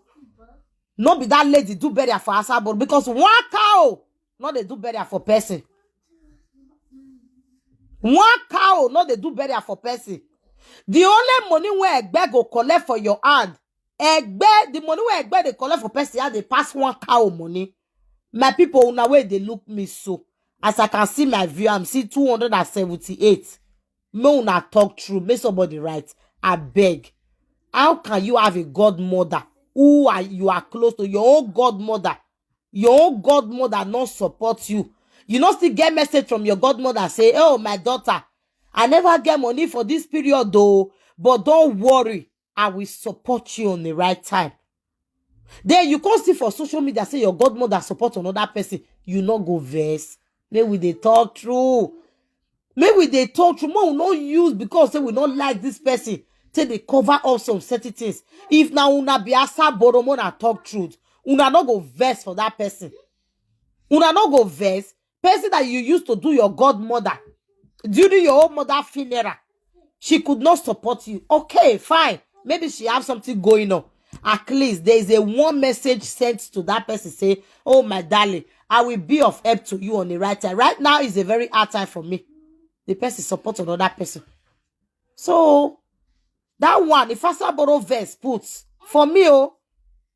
No be that lady do burial for Asaboro because one cow no dey do burial for person. One cow no dey do burial for person. The only money wey Egbe go collect for your hand, Egbe, the money wey Egbe dey collect for person hand dey pass one cow money. My people, una wey dey look me so, as I can see my view, I'm see two hundred and seventy-eight. May una talk true, may somebody write. I beg. How can you have a godmother who are you are close to, your own godmother? Your own godmother not support you. You not still get message from your godmother say, "Oh, my daughter, I never get money for this period though, but don't worry, I will support you on the right time." Then you come see for social media say your godmother support another person. You not go vex. May we dey talk true. May we dey talk true. More we not use because say we not like this person. Take they cover up some certain things. If now una be Asaboro, una talk truth. Una not go vex for that person. Una not go vex. Person that you used to do your godmother during your own mother funeral, she could not support you. Okay, fine. Maybe she have something going on. At least there is a one message sent to that person say, "Oh, my darling, I will be of help to you on the right time." Right now is a very hard time for me. The person support another person. So that one, if Asaboro verse put for me, oh,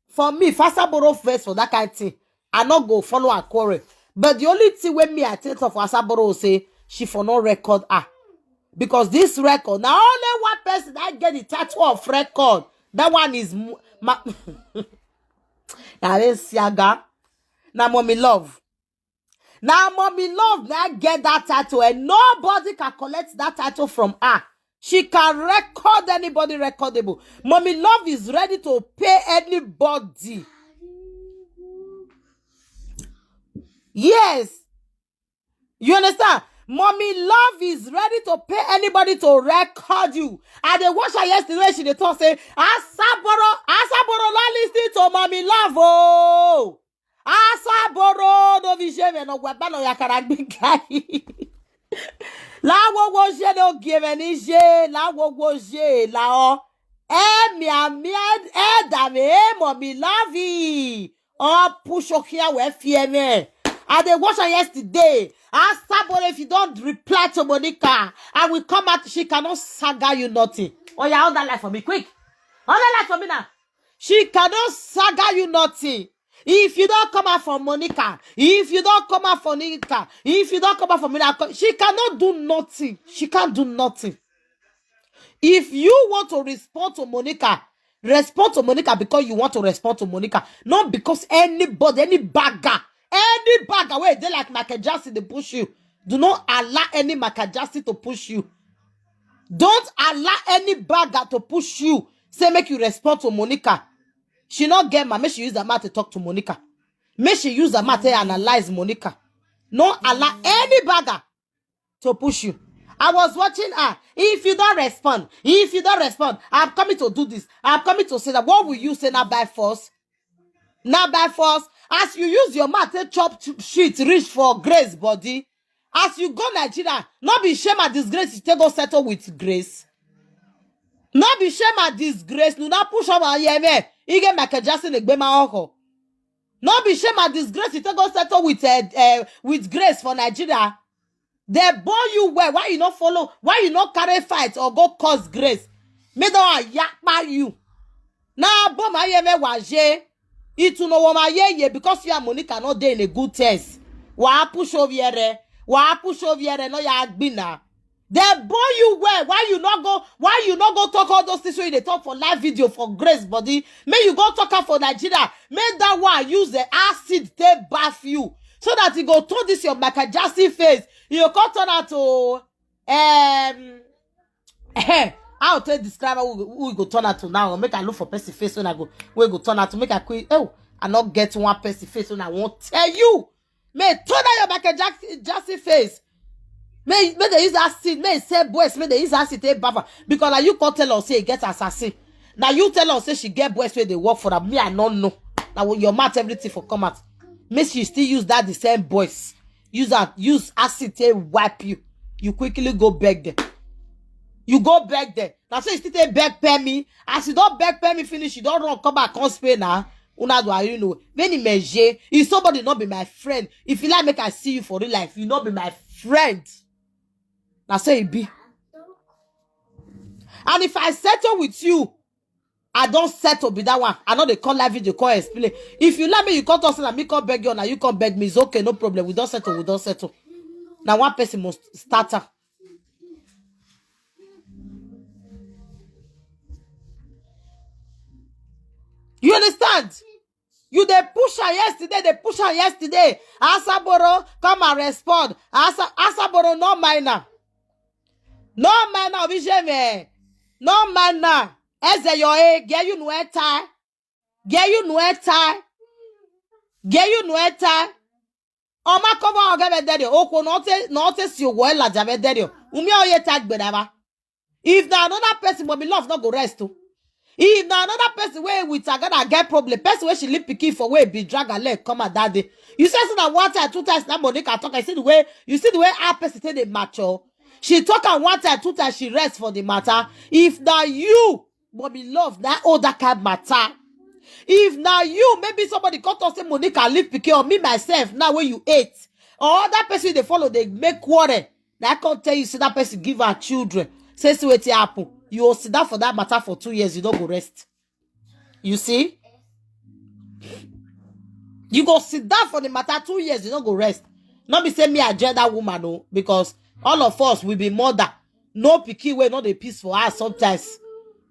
for me, if Asaboro verse for that kind of thing, I not go follow and quarrel. But the only thing when me I take off Asaboro say she for no record her. Because this record, now only one person that get the title of record, that one is mu- ma- Yare Siaga. Now mommy love. Now mommy love now get that title and nobody can collect that title from her. She can record anybody recordable. Mommy love is ready to pay anybody. Yes. You understand? Mommy Love is ready to pay anybody to record you. I dey watch her yesterday, she dey talk say, "Asaboro, Asaboro, no listen to Mommy Love o. Asaboro, no vision, no weapon, no yakara big guy." La wo wo je no give any je, la wo wo je la o. Eh, mi, mi, eh, da me, eh, Mommy Love. Oh, push up here, we fear me. I dey watch her yesterday. Asaboro, if you don't reply to Monica, I will come out. She cannot saga you nothing. Oh, yeah, on that life for me, quick. On that life for me now. She cannot saga you nothing. If you don't come out for Monica, if you don't come out for Monica, if you don't come out for Monica, she cannot do nothing. She can't do nothing. If you want to respond to Monica, respond to Monica because you want to respond to Monica, not because anybody, any bagger, any bagger where they like Michael Jackson, they push you. Do not allow any Michael Jackson to push you. Don't allow any bagger to push you. Say make you respond to Monica. She not get mad. Make she use her mouth to talk to Monica. Make she use her mouth to analyze Monica. No allow any bagger to push you. I was watching her. If you don't respond, if you don't respond, I'm coming to do this. I'm coming to say that. What will you say now by force? Now by force, as you use your mouth to chop ch- shit, reach for Grace body. As you go Nigeria, not be shame and disgrace. You take go settle with Grace. Not be shame and disgrace. No, not push up on yeme. You get Michael Jackson, the Gbema Oko. Not be shame and disgrace. You take go settle with uh, uh, with Grace for Nigeria. They born you well. Why you not follow? Why you not carry fight or go cause Grace? Me don't yakpa you. Now, bomb I am a waje. It no woma ye ye because you and Monica not there in a good taste. Wa push over here. Wa push over here. No ya gbina. They born you well. Why you not go? Why you not go talk all those things when they talk for live video for Grace body? May you go talk her for Nigeria. May that one use the acid they bath you so that he go turn this your Michael Jackson face. You go turn out to um. Hey, how to describe who, who go turn out to now? Make I look for person face when I go. We go turn out to make I quit. Oh, I not get one person face when I won't tell you. May turn out your Michael Jackson, Jackson face. May may they use acid. May say boys. May they use acid take buffer because now you can't tell us say he get assassin. Now you tell us say she get boys where they work for her. Me I don't know. Now your mouth everything for come out. May she still use that the same boys. Use that use acid take wipe you. You quickly go beg them. You go beg them. Now so you still take beg pay me. As you don't beg pay me finish, you don't run come back come Spain now. Una do you know? When he measure, if somebody not be my friend, if you like make I see you for real life, you not be my friend. Now say it be. And if I settle with you, I don't settle be that one. I know they call live video, call explain. If you let me, you come talk say na me come beg you, now you come beg me. It's okay, no problem. We don't settle, we don't settle. Now one person must start her. You understand? You they push her yesterday, they push her yesterday. Asaboro, come and respond. Asa Asaboro, no minor. No minor, obijeme. No minor. Eze yo e, get you no tie. Get you no tie. Get you no tie. Oma cover ogebe derio. Okwo no te no te si owo ela jabe derio. Umi oye tag bedaba. If na another person, but me love not go rest too. If na another person where with her gonna get problem, person where she live pikin for where be drag her leg come out that day. You say so that one time, two times that Monica talk. I see the way you see the way our person take the mature. She talk and one time, two times she rest for the matter. If na you, but me love that all that kind matter. If na you, maybe somebody come talk say Monica live pikin or me myself now where you hate or that person they follow they make quarrel. Now I can't tell you see that person give her children. Say see what happen. You will sit down for that matter for two years. You don't go rest. You see? You go sit down for the matter two years. You don't go rest. Not be say me I join that woman no because all of us will be mother. No pikin way not a peace for us sometimes.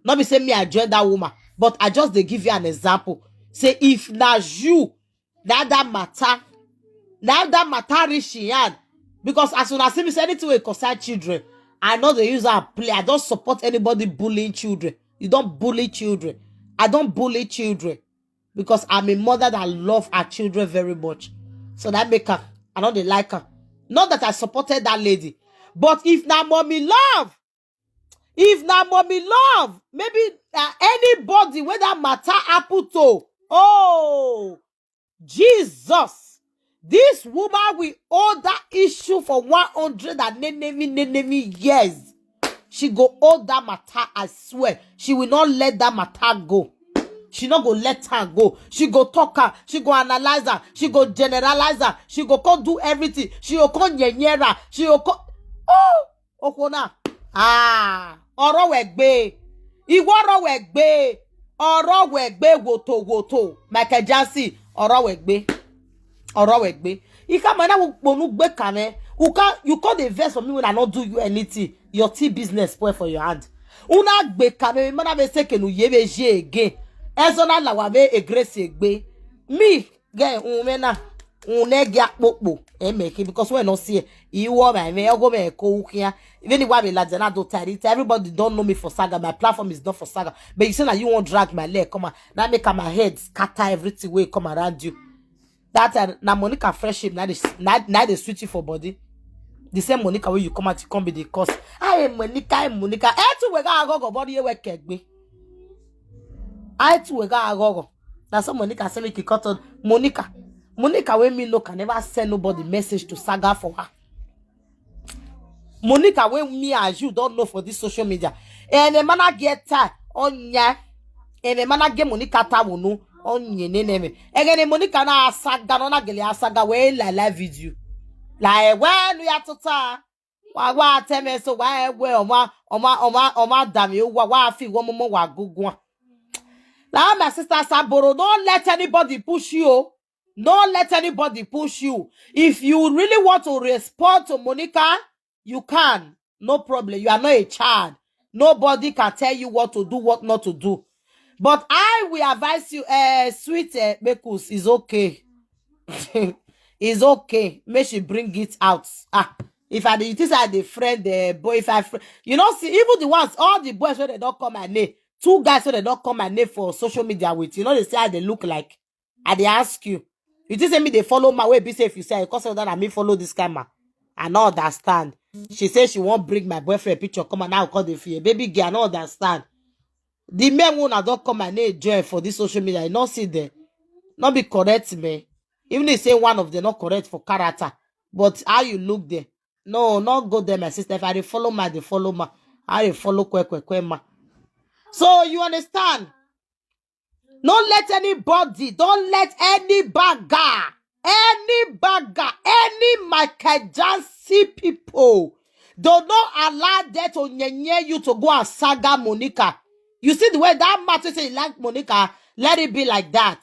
Not be say me I join that woman, but I just they give you an example. Say if na you, that that matter, now that matter reach in hand. Because as soon as see me say anything will concern children, I know they use our play. I don't support anybody bullying children. You don't bully children. I don't bully children because I'm a mother that love her children very much. So that make her, I know they like her. Not that I supported that lady, but if na mommy love, if na mommy love, maybe uh, anybody wey that matter happen to, oh, Jesus, this woman will hold that issue for one hundred and nenemi nenemi years. She go hold that matter, I swear. She will not let that matter go. She not go let her go. She go talk her. She go analyze her. She go generalize her. She go come do everything. She go come nyenyera. She go come. Oh, okona. Ah, ọ̀rọ̀ wẹ̀ gbé. Ìwọ ọ̀rọ̀ wẹ̀ gbé. Ọ̀rọ̀ wẹ̀ gbé wotowoto. Michael Jackson, ọ̀rọ̀ wẹ̀ gbé. Ọ̀rọ̀ wẹ̀ gbé. Ika mana wo kponu gbe kame. Uka, you call the verse for me when I not do you anything. Your tea business spoil for your hand. Una gbe kame, mana be se kenu ye be je again. Ezona lawa be egresi egbe. Me, ge unmena. Unegi akpokpo. Emeke, because when not see, you want my me, go me ko ukia. Even if I be like that, don't tell it. Everybody don't know me for saga. My platform is not for saga. But you say that you won't drag my leg. Come on. Now make my head scatter everything wey come around you. That time, na Monica friendship, na dey, na, na dey sweet you for body. The same Monica wey you come out, you come be the cause. Aye, Monica, aye, Monica. Eh, tu wega agogo body ye wekegbe. Aye, tu wega agogo. Na so Monica say make you cut on. Monica. Monica wey me no can never send nobody message to saga for her. Monica wey me and you don't know for this social media. And the man get tie on ya. And the man get Monica tawunu on ye name. Again, Monica na asaga, no na gele asaga we la la video. La we no ya tota. Wa wa teme so wa we oma oma oma oma dami wa wa fi wo mo wa gugwa. La, my sister Saboro, don't let anybody push you. Don't let anybody push you. If you really want to respond to Monica, you can. No problem. You are not a child. Nobody can tell you what to do, what not to do. But I will advise you, uh, sweet uh, Bekus, it's okay. It's okay. May she bring it out. Ah, if I did this, I the friend the boy. If I, fr- you know, see, even the ones, all the boys when they don't come my name, two guys when they don't come my name for social media with, you know, they say how they look like. I they ask you. You just say me they follow my way. Be safe. You say because of that, I me follow this camera. I not understand. She says she won't bring my boyfriend picture. Come on now, call the fear. Baby girl, I not understand. The men who not don't come my name join for this social media. I not see them. Not be correct me. Even if say one of them not correct for character. But how you look there? No, not go there, my sister. If I dey follow my, they follow my. I dey follow kwe kwe kwe ma. So you understand? Don't let anybody, don't let any bagger, any bagger, any Michael Jackson people, do not allow that to nyenye you to go and saga Monica. You see the way that matter say you like Monica, let it be like that.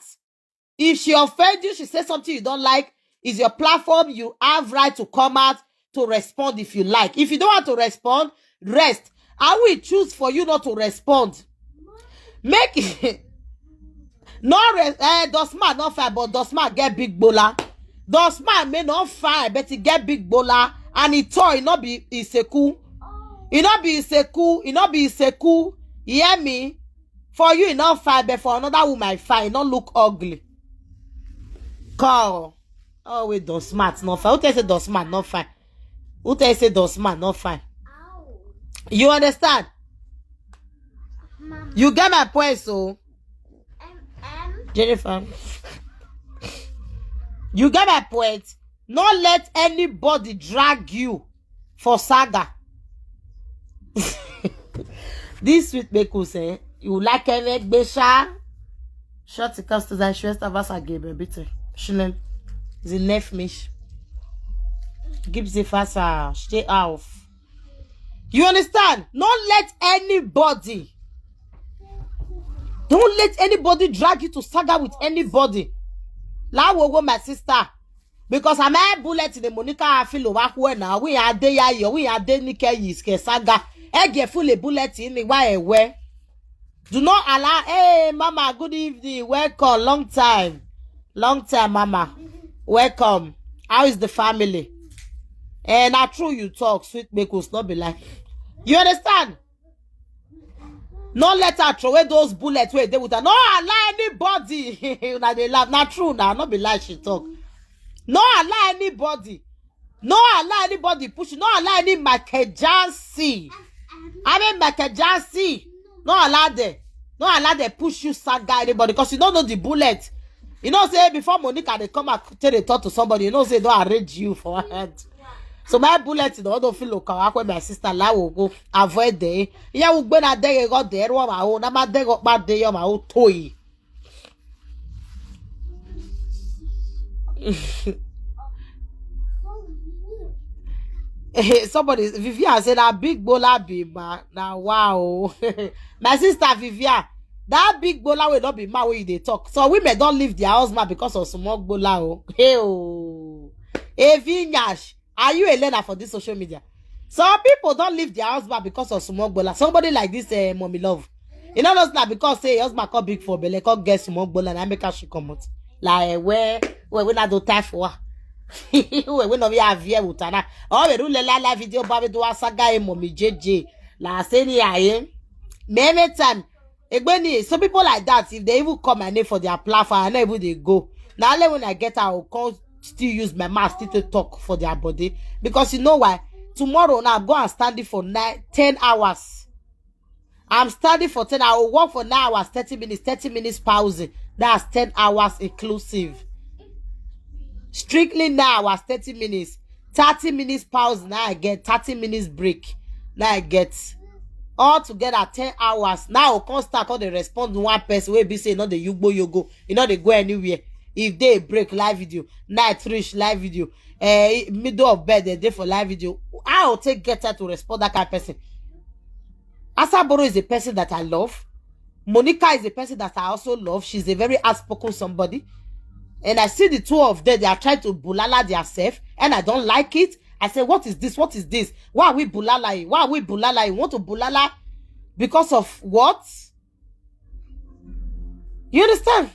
If she offend you, she says something you don't like, is your platform. You have right to come out to respond if you like. If you don't want to respond, rest. I will choose for you not to respond. Make no rest. Eh, Dosma not fine, but Dosma get big bola. Dosma may not fine, but he get big bola, and he toy not be Iseku. He not be Iseku. He not be Iseku. You hear me? For you, he not fine, but for another woman, fine. He not look ugly. Call. Oh wait, Dosma not fine. Who tell say Dosma not fine? Who tell say Dosma not fine? You understand? You get my point, so Jennifer. You get my point. Not let anybody drag you for saga. This sweet Bekus, eh? You like Emegbesha? Short the customers and Schwester Wasser gave a bit. Shilling. The left mish. Give the faster. Stay off. You understand? Don't let anybody. Don't let anybody drag you to saga with anybody. Lawogo, my sister. Because I'm a bullet in the Monica Afilo Wakwe now. We are there, we are there, Nike Yiske saga. Ege full a bullet in the way. Do not allow. Hey, Mama, good evening. Welcome. Long time. Long time, Mama. Welcome. How is the family? And I true you talk, sweet Bekus, not be like. You understand? No let her throw away those bullets where they with her. No allow anybody. Now they laugh. Not true now. Not be like she talk. No allow anybody. No allow anybody push you. No allow any Michael Jackson. I mean Michael Jackson. No allow them. No allow them push you, saga anybody, because you don't know the bullet. You know, say before Monica they come and tell they talk to somebody, you know, say don't arrange you for head. So my bullet, you know, don't feel local. Akwe, my sister, la will go avoid there. Yeah, we go na there, go there, wa ma o, na ma there, go back there, ma o toy. Somebody, Vivian said that big bola be ma na wow. My sister Vivian, that big bola will not be ma when they talk. So women don't leave their husband because of small bola. Oh. Hey, oh. Evinyash, are you a learner for this social media? Some people don't leave their husband because of small bola. Somebody like this, uh, mommy love. You know, not because say husband come big for belle, come get small bola, and I make her she come out. Like where, where we not do time for her. Where we not be have here with her. Oh, we do la la video, baby do a saga, eh, mommy J J. La seni aye. Many time. Egbeni, some people like that, if they even call my name for their platform, I never they go. Now only when I get out, I will come still use my mouth still to talk for their body. Because you know why? Tomorrow now, go and stand it for nine, ten hours. I'm standing for ten. I will work for nine hours, thirty minutes, thirty minutes pausing. That's ten hours inclusive. Strictly nine hours, thirty minutes, thirty minutes pause. Now I get thirty minutes break. Now I get all together ten hours. Now I will come start, come dey respond to one person wey be say, you know, the yugbo yogo. You know, they go anywhere. If they break, live video, night reach, live video, eh, middle of bed, they dey for live video. I will take get her to respond that kind of person. Asaboro is a person that I love. Monica is a person that I also love. She's a very outspoken somebody. And I see the two of them, they are trying to bulala themselves, and I don't like it. I say, what is this? What is this? Why are we bulalaing? Why are we bulalaing? Want to bulala because of what? You understand?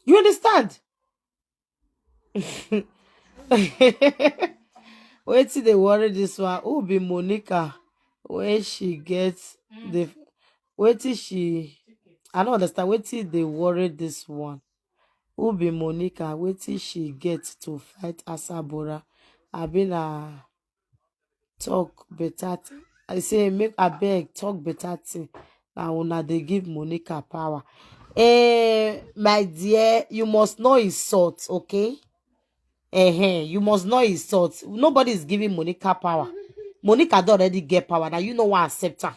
You understand? Wetin dey worry this one? Who be Monica? Where she get the, wetin she, I don't understand. Wetin dey worry this one? Who be Monica? Wetin she get to fight Asabora? Abi na talk better thing? I say, make abeg talk better thing. Na una dey give Monica power. Eh, my dear, you must not insult, okay? Eh, you must not insult. Nobody is giving Monica power. Monica don already get power. Now you know what accept her.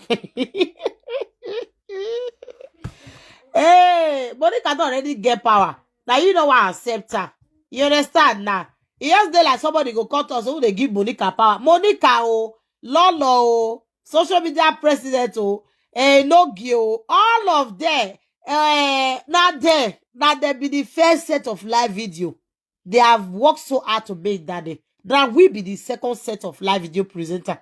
Hey, Monica don already get power. Now you know what accept her. You understand now? E just dey like somebody go cut us who dey give Monica power. Monica o, Lolo o, social media president o, eh, Nogi o, all of them, eh, na there, na there be the first set of live video. They have worked so hard to make that day. Now we be the second set of live video presenter.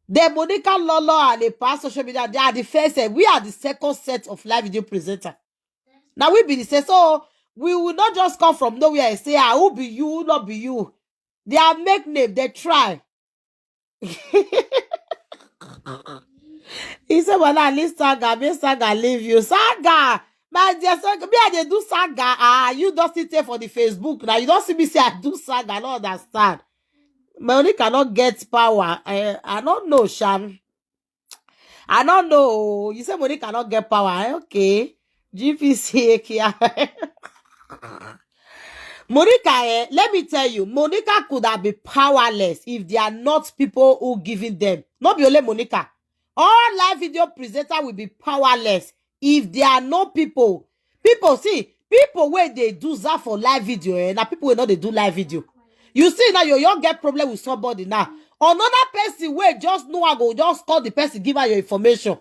The Monica, Lolo and the past social media, they are the first set. We are the second set of live video presenter. Now we be the same. So we will not just come from nowhere and say, ah, who be you, who not be you. They are make name, they try. He said, well, at least saga, make saga leave you. Saga, my dear, saga, me, I dey do saga. Ah, you don't sit there for the Facebook now. You don't see me say I do saga. I don't understand. Monica cannot get power. I, I don't know, Sham. I don't know. You say Monica cannot get power. Eh? Okay. G P C A K I. Monica, eh, let me tell you, Monica could have been powerless if they are not people who giving them. Not be only Monica. All live video presenter will be powerless if there are no people. People, see, people where they do that for live video, eh, now people will not they do live video. You see now, you don't get problem with somebody now. Another person where just know I go just call the person, give her your information.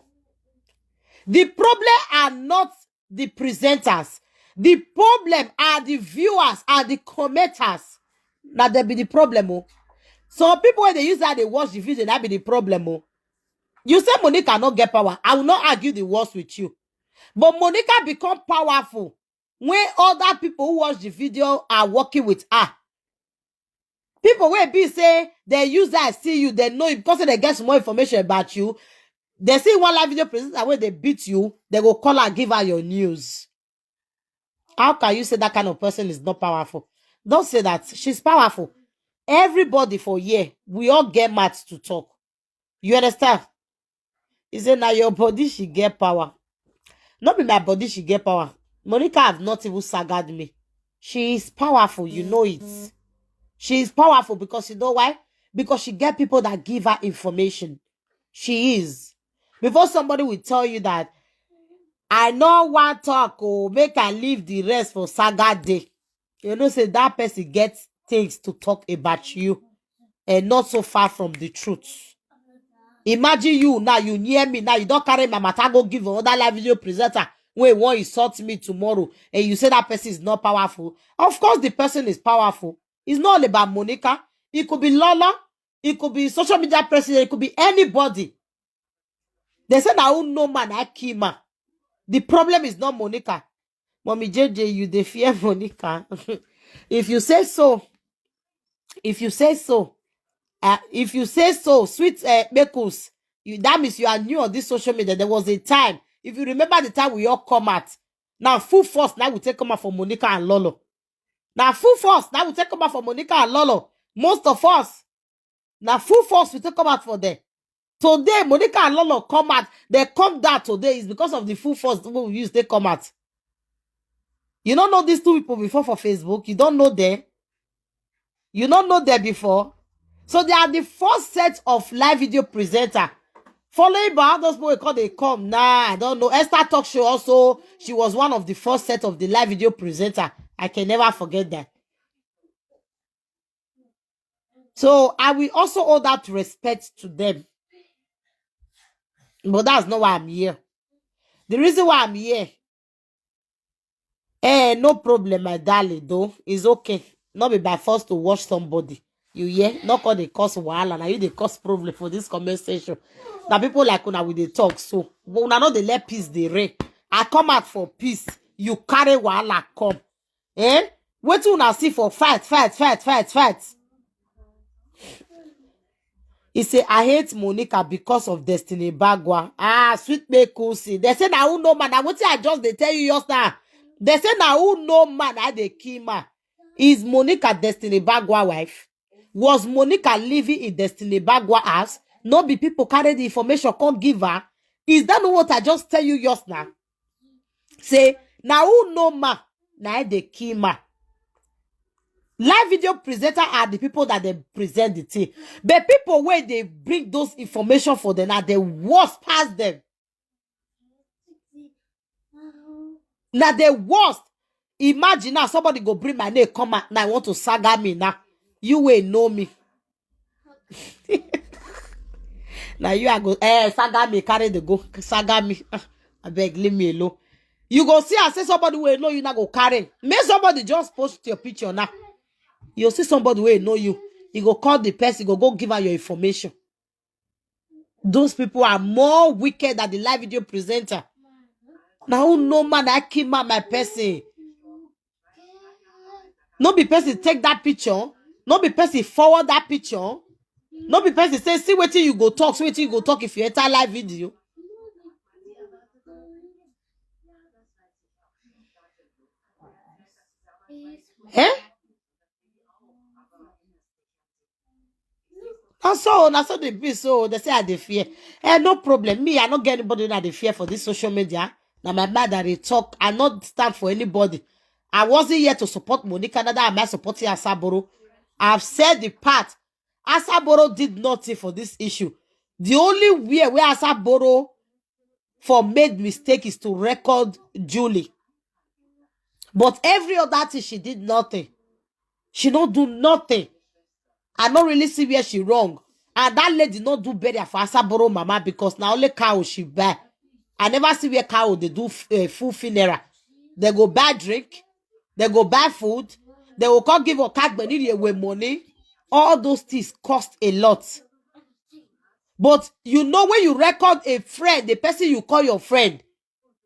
The problem are not the presenters. The problem are the viewers and the commenters. Now there be the problem. Oh. Some people when they use that they watch the video, that be the problem. Oh. You say Monica not get power. I will not argue the words with you. But Monica become powerful when other people who watch the video are working with her. People wey be say they use that see you, they know you because they get some more information about you. They see one live video presenter where they beat you, they go call her, give her your news. How can you say that kind of person is not powerful? Don't say that. She's powerful. Everybody for here, we all get mouth to talk. You understand? He say, "Now your body she get power." Not be my body she get power. Monica have not even sagad me. She is powerful, you know it. She is powerful because you know why? Because she get people that give her information. She is. Before somebody will tell you that, "I no want talk, oh, make I leave the rest for saga day." You know, say that person gets things to talk about you and not so far from the truth. Imagine you now, you near me now, you don't carry my matter, go give another live video presenter. Wait, one insult me tomorrow, and you say that person is not powerful. Of course, the person is powerful. It's not all about Monica. It could be Lola. It could be social media president. It could be anybody. They say, "Now who no man I kill man." The problem is not Monica. Mommy J J, you dey fear Monica. If you say so, if you say so, uh, if you say so, sweet uh, Bekus, you, that means you are new on this social media. There was a time, if you remember the time we all come out, now full force, now we take come out for Monica and Lolo. Now full force, now we take come out for Monica and Lolo. Most of us, now full force, we take come out for them. Today, Monica and Lolo come out. They come down today is because of the full force we use, they come out. You don't know these two people before for Facebook. You don't know them. You don't know them before. So they are the first set of live video presenter. Following by all those people we call they come. Nah, I don't know. Esther Talk Show also, she was one of the first set of the live video presenter. I can never forget that. So I will also owe that respect to them. But that's not why I'm here. The reason why I'm here, eh, no problem, my darling, though. It's okay. Not be by force to watch somebody. You hear? Not call they cause wahala. Now you they cause problem for this comment section. Now people like una with the talk. So, but una know they let peace they reign. I come out for peace. You carry wahala come. Eh? Wetin una see for fight, fight, fight, fight, fight? He say, "I hate Monica because of Destiny Bagwa." Ah, sweet me cool see. They say, "Now who no man?" Now wetin I just they tell you just now. They say, "Now who no man?" I they kill man. Is Monica Destiny Bagwa wife? Was Monica living in Destiny Bagwa house? No be people carry the information, come give her. Is that not what I just tell you just now? Say, "Now who no man?" Now they kill man. Live video presenter are the people that they present the thing. But people where they bring those information for them, now they worst pass them. Now they worst. Imagine now somebody go bring my name come out. Now I want to saga me now. You will know me. Now you are go, eh, saga me, carry the go, saga me. Ah, I beg, leave me alone. You go see, I say somebody will know you now go carry. Make somebody just post your picture now. You see somebody will know you. You go call the person, go go give her your information. Those people are more wicked than the live video presenter. Now who no man I kill man my person. No be person take that picture. No be person forward that picture. No be person say, "See wetin you go talk, see wetin you go talk if you enter live video." Eh? Na so, na so they be. So they say I dey fear. Eh, no problem. Me, I no get anybody that they fear for this social media. Now my mother they talk. I not stand for anybody. I wasn't here to support Monica. Neither am I supporting Asaboro. I've said the part. Asaboro did nothing for this issue. The only way where Asaboro for made mistake is to record Julie. But every other thing, she did nothing. She not do nothing. I not really see where she wrong. And that lady not do better for Asaboro mama because now only cow she buy. I never see where cow they do f- eh, full funeral. They go buy drink, they go buy food, they will come give her card money with money. All those things cost a lot. But you know when you record a friend, the person you call your friend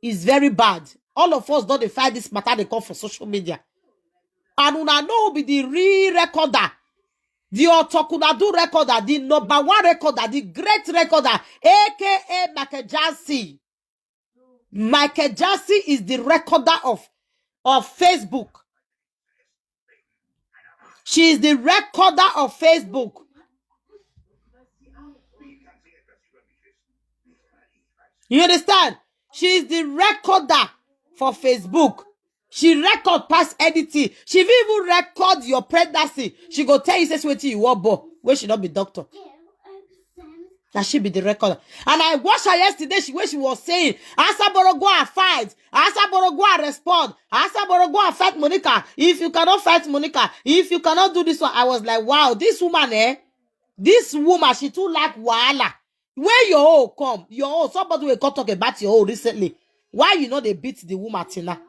is very bad. All of us don't find this matter they come for social media. And una know be the real recorder. The Otokuna do recorder, the number one recorder, the great recorder, A K A Michael Jackson. Michael Jackson is the recorder of of Facebook. She is the recorder of Facebook. You understand? She is the recorder for Facebook. She record past anything. She fit even record your pregnancy. She go tell you say wetin you wan born, wey she no be doctor. Na she be the recorder. And I watch her yesterday, she, when she was saying, "Asaboro, go and fight. Asaboro, go and respond. Asaboro, go and fight Monica. If you cannot fight Monica, if you cannot do this one." I was like, "Wow, this woman, eh? This woman, she too like wahala." When your own come, your own, somebody will come talk about your own recently. Why you no dey beat the woman, Tina?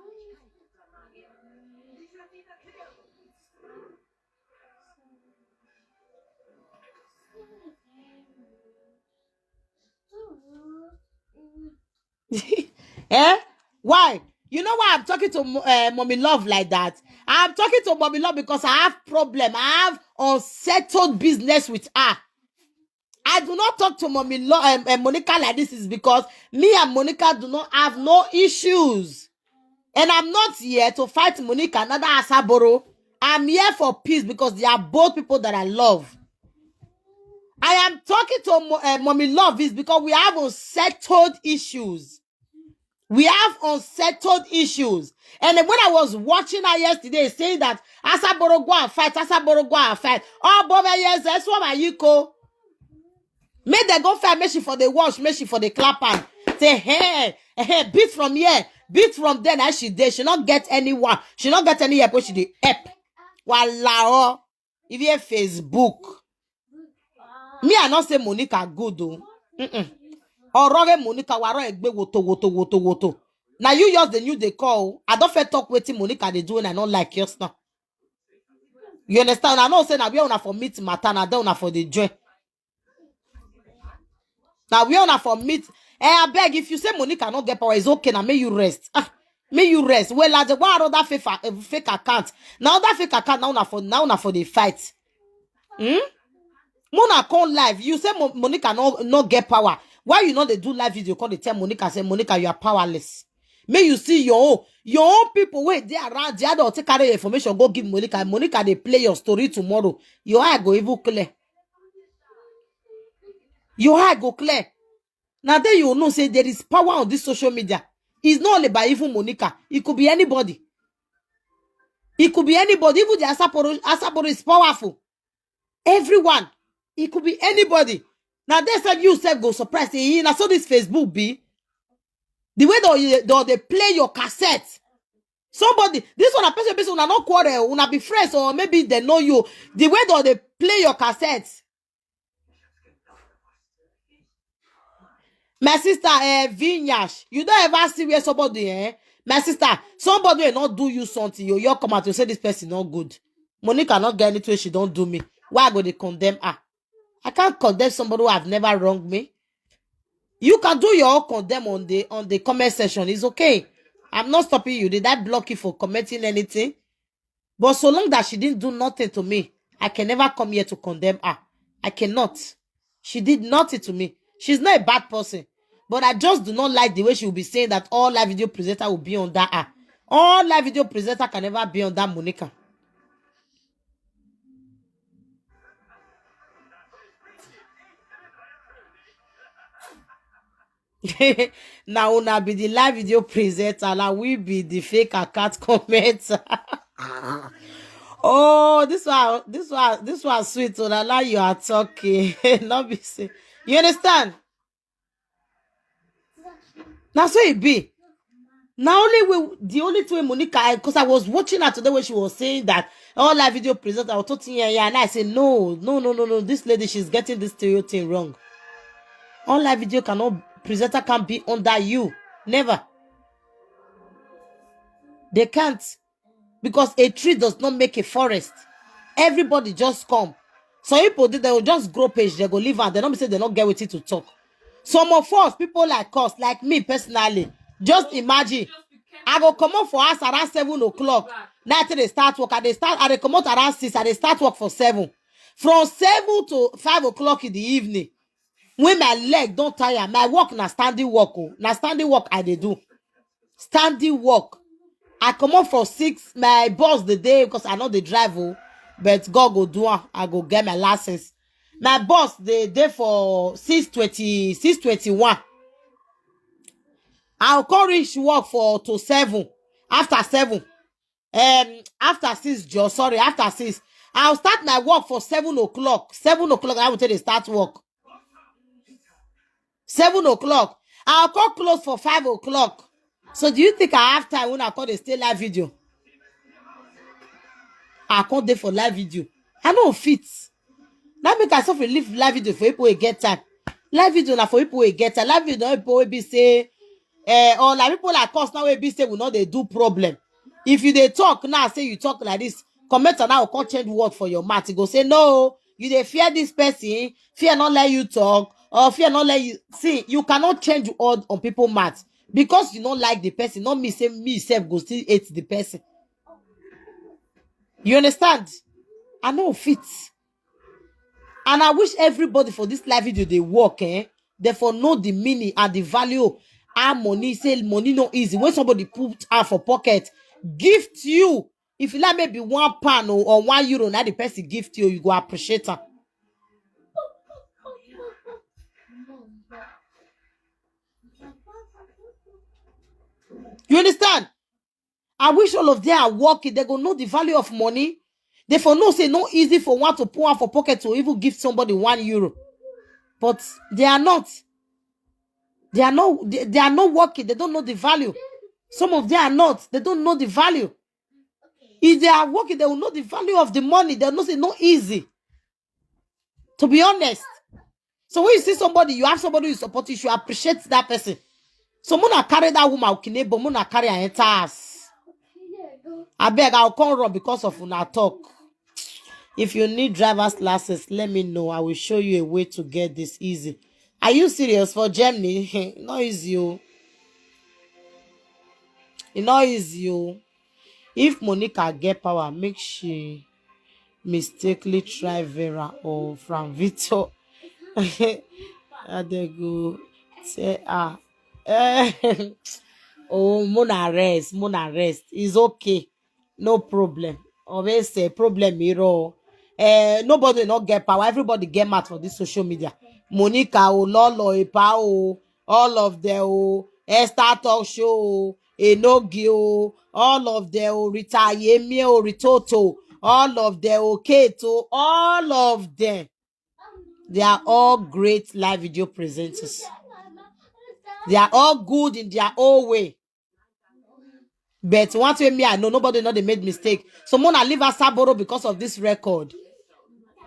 Eh? Why? You know why I'm talking to Mo- uh, Mommy Love like that? I'm talking to Mommy Love because I have problem. I have unsettled business with her. I do not talk to Mommy Lo- um, uh, Monica like this is because me and Monica do not have no issues. And I'm not here to fight Monica, neither Asaboro. I'm here for peace because they are both people that I love. I am talking to Mo- uh, Mommy Love is because we have unsettled issues. We have unsettled issues. And then when I was watching her yesterday, saying that Asaboro, go and fight, Asaboro, go and fight. Oh, Bobby, yes, that's what I you call. Make dem go fight, make she for the wash, make she for the clap and say, "Hey, hey, beat from here, beat from there." Now she dey, she not get anyone, she not get any help. When she dey help, wala o. If you Facebook, me I not say Monica good o. Mm-mm. Oroge Monica waro egbe woto woto woto woto. Now you use the new they call. I don't fair talk wetin Monica they do and I don't like yours now. You understand? I know say na where una for meet matter, na there una for the join. Now where una for meet. Eh, I beg, if you say Monica no get power, it's okay. Now may you rest. Ah, may you rest. Well, I just want another fake, uh, fake account. Now that fake account, now una for now una for the fight. Hmm? Mona come live. You say Mo- Monica no no get power. Why you know they do live video? Call they tell Monica say, "Monica, you are powerless." May you see your own your own people wey dey around the other take carry your information go give Monica. Monica dey play your story tomorrow. Your eye go even clear. Your eye go clear. Now then you know say there is power on this social media. It's not only by even Monica. It could be anybody. It could be anybody. Even the Asaboro, Asaboro is powerful. Everyone. It could be anybody. Now they said you said go surprise. Eh, na so this Facebook be. The way that you, that they play your cassette. Somebody, this one, a person, person, una not quarrel, una be friends, or maybe they know you. The way that they play your cassette. My sister, eh, Vinyash, you don't ever see where somebody, eh? My sister, somebody will not do you something. You, you come out, you say this person not good. Monica not get anything she don't do me. Why I go they condemn her? I can't condemn somebody who have never wronged me. You can do your own condemn on the on the comment section. It's okay. I'm not stopping you. Did I block you for commenting anything? But so long that she didn't do nothing to me, I can never come here to condemn her. I cannot. She did nothing to me. She's not a bad person. But I just do not like the way she will be saying that all live video presenter will be under her. All live video presenter can never be under Monica. Now una be the live video presenter, now we be the fake account commenter. Oh, this one, this one, this one sweet. So now you are talking. Not be say, you understand? Now so it be. Now only way the only two way Monica, because I was watching her today when she was saying that all her video presenters were talking, yeah, yeah, and I said no, no, no, no, no. This lady, she's getting this stereo thing wrong. All her video cannot presenter can't be under you, never. They can't, because a tree does not make a forest. Everybody just come. Some people they will just grow page, they go live and they don't say they don't get with it to talk. Some of us, people like us, like me personally, just imagine. I go come up for us around seven o'clock. Now they start work. I they start. I they come out around six. I they start work for seven. From seven to five o'clock in the evening, when my leg don't tire, my work na standing work. Oh, na standing work I they do. Standing work. I comot for six, my boss the day, because I know the drive, oh, but God go do am, I go get my license. My boss the day for six twenty, six twenty-one. I'll come reach work for to seven, after seven. Um, after six, Joe, sorry, after six. I'll start my work for seven o'clock. Seven o'clock, I will tell they start work. Seven o'clock. I'll call close for five o'clock. So do you think I have time when I call the stay live video? I can't there for live video. I know fit. Now make I suffer leave live video for people who get time. Live video na for people who get time. Live video na people will be say, eh, or like people like us now will be say we know they do problem. If you they talk now, say you talk like this, comment and now come change word for your mouth. You go say no, you they fear this person, fear not let you talk, or fear not let you see. You cannot change word on people mouth because you don't like the person. Not me say me self go still hate the person. You understand? I know fit. And I wish everybody for this live video they work, eh? Therefore know the meaning and the value. Our money, say money no easy. When somebody put out for pocket, gift you. If you like maybe one pound or, or one euro, now the person gift you, you go appreciate her. You understand? I wish all of them are working. They go know the value of money. They for know say no easy for one to put one for pocket to even give somebody one euro. But they are not. They are not. They, they are not working. They don't know the value. Some of them are not. They don't know the value. If they are working, they will know the value of the money. They know say no easy. To be honest. So when you see somebody, you have somebody you support, you should appreciate that person. So Mona carry that woman, Okinebo, Mona carry her enter house. I beg, I'll come run because of una talk. If you need driver's license, let me know. I will show you a way to get this easy. Are you serious? For Germany, not easy. Oh. It's not easy. Oh. If Monica get power, make she mistakenly try Vera or Frank Victor. I dey go tell her. Oh, Mona rest, Mona rest. It's okay. No problem. Always say problem hero. Eh, nobody not get power. Everybody get mad for this social media. Monica, oh, Lolo, Epa, oh, all of them, oh, Esther Talk Show, oh, Enogi, oh, all of them, oh, Rita Yemi, oh, Ritoto, all of them, oh, Kate, oh, all of them. They are all great live video presenters. They are all good in their own way. But one thing me I know, nobody know they made mistake. So Mona leave Asaboro because of this record.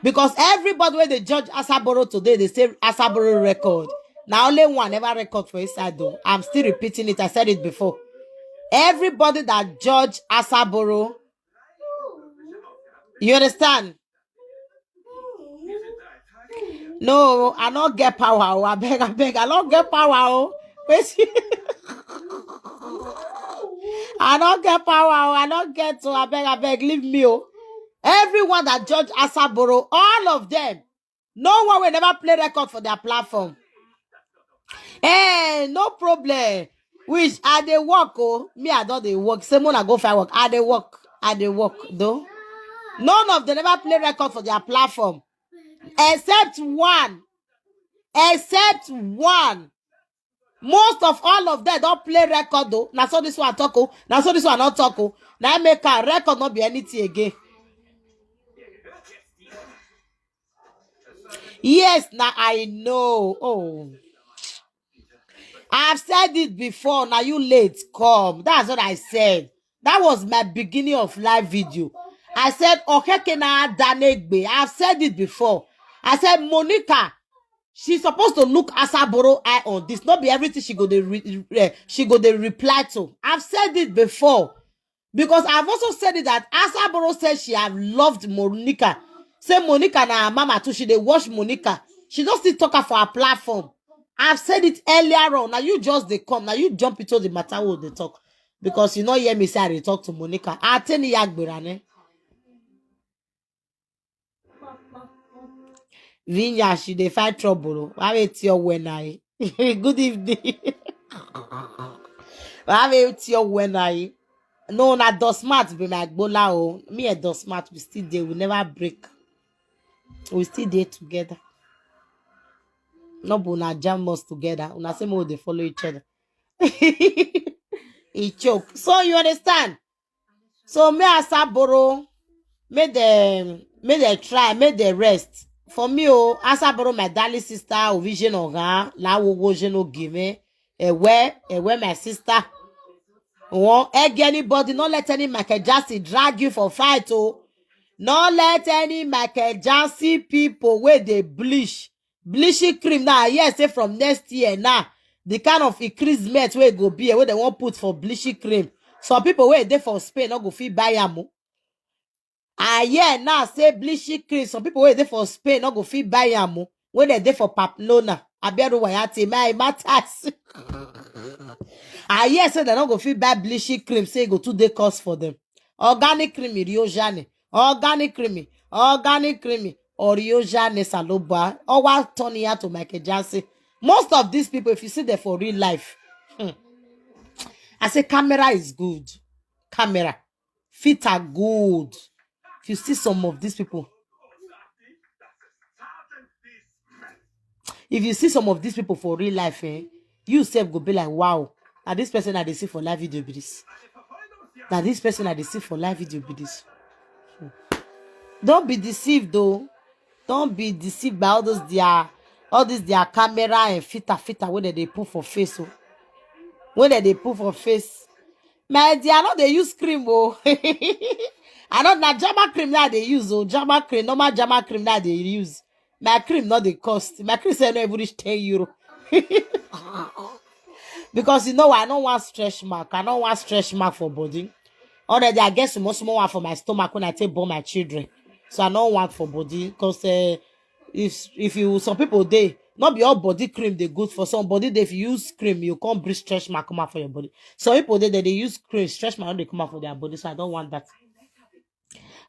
Because everybody when they judge Asaboro today, they say Asaboro record. Now only one never record for inside though. I'm still repeating it. I said it before. Everybody that judge Asaboro, you understand? No, I not get power. Oh, I beg, I beg, I not get power. Oh, wait. I not get power. Oh, I not get to. I beg, I beg, leave me. Oh, everyone that judge Asaboro, all of them, no one will never play record for their platform. Eh, no problem. Which I dey work, oh, me I don't dey work. Say Mona go find work. I dey work. I dey work though. None of them never play record for their platform. Except one. Except one. Most of all of them don't play record though. Now so this one talk, oh. Now so this one not talk, oh. Now make a record not be anything again. Yes, now I know. Oh. I've said it before. Now you late come. That's what I said. That was my beginning of live video. I said, Okeke na Danegbe. I've said it before. I said, Monica, she's supposed to look Asaboro eye on this. Not be everything she go the re- eh, she go the reply to. I've said it before. Because I've also said it that Asaboro said she have loved Monica. Say Monica na her mama too. She dey watch Monica. She don't still talk her for her platform. I've said it earlier on. Now you just they come. Now you jump into the matter with the talk. Because you know hear me say I dey talk to Monica. I tell you, Yagbera, ne? Vinya, she dey find trouble. Oh. Why wait your when I? Good evening. Why wait your when I? No, na Dosmat be my gbola o. Me and Dosmat, we still dey, we never break. We still dey together. No be una jam us together. Una say make we dey follow each other. E choke. So you understand? So me Asaboro, make dem make dem try, make dem rest. For me o, Asaboro, my darling sister, Ovision Oga, Lawogo Jeno Gime, Ewe, Ewe, my sister. Won egg anybody, no let any Michael Jackson drag you for fight o. No let any Michael Jackson people wey dey bleach. Bleaching cream now, I hear say from next year now, the kind of increasement wey go be, wey dem wan put for bleaching cream, some people wey dey for Spain no go fit buy am o. I hear now say bleaching cream, some people wey dey for Spain no go fit buy am o. Wey dem dey for Pamplona, Abiaru Wayate, my matters. I hear say dem no go fit buy bleaching cream, say e go too dey cost for them. Organic cream, Iriojane. Organic cream, organic cream, Oriojane Saloba. Owa turn here to Michael Jackson. Most of these people, if you see them for real life, hmm, I say camera is good. Camera. Fit are good. If you see some of these people, if you see some of these people for real life, eh, you sef go be like, wow, na this person I dey see for live video be this. Na this person I dey see for live video be this. Hmm. Don't be deceived though. Don't be deceived by all those their, all this their camera and filter, filter wey dem dey put for face o. Wey dem dey put for face. My dear, I no dey use cream o. I no, na Jama cream na I dey use o. Jama cream, normal Jama cream na I dey use. My cream no dey cost. My cream sef no even reach ten euro. Because you know why? I no wan stretch mark. I no wan stretch mark for body. Already, I get small small one for my stomach when I take born my children. So I no want for body. 'Cause, eh, if, if you, some people dey, no be all body cream dey good for some body. Dey, if you use cream, you come bring stretch mark come out for your body. Some people dey, dem dey use cream, stretch mark no dey come out for their body. So I don't want that.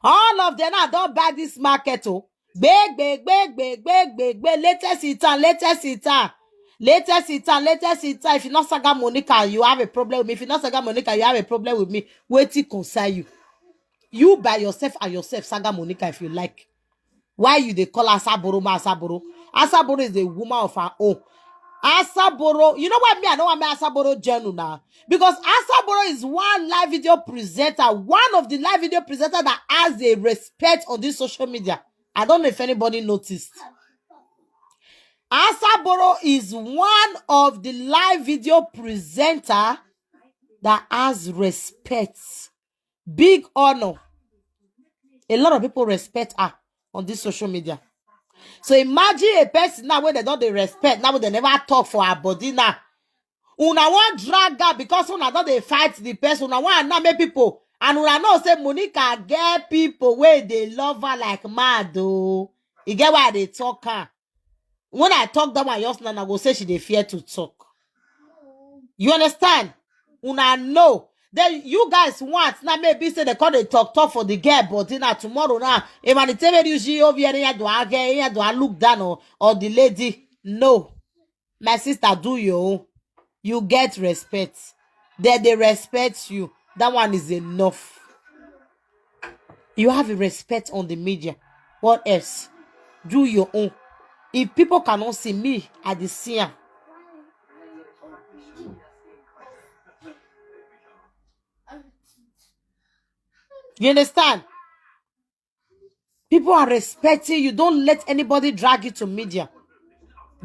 All of them now don buy this market o. Gbe, gbe, gbe, gbe, gbe, gbe, gbe. Latest in town, latest in town. Latest in town, latest in town. If you not saga Monica, you have a problem with me. If you not saga Monica, you have a problem with me. Wetin concern you? You by yourself and yourself, saga Monica, if you like. Why you dey call Asaboro ma Asaboro? Asaboro is a woman of her own. Asaboro, you know why me, I no want me Asaboro journal now? Because Asaboro is one live video presenter, one of the live video presenter that has a respect on this social media. I don't know if anybody noticed. Asaboro is one of the live video presenter that has respect. Big honor. A lot of people respect her on this social media. So imagine a person now wey dem don dey respect, now wey dem never talk for her body now. Una wan drag her because una don dey fight the person. Una wan now make people, and una know say Monica get people wey dey love her like mad o. E get why I dey talk am. When I talk that one, just now, I go say she dey fear to talk. You understand? Una know. Then you guys want now maybe say they call the talk talk for the girl body now tomorrow now. If I tell you she over here, you do again, you do look down on, on the lady. No. My sister, do your own. You get respect. They, they respect you. That one is enough. You have a respect on the media. What else? Do your own. If people cannot see me, I dey see am. You understand? People are respecting you. Don't let anybody drag you to media.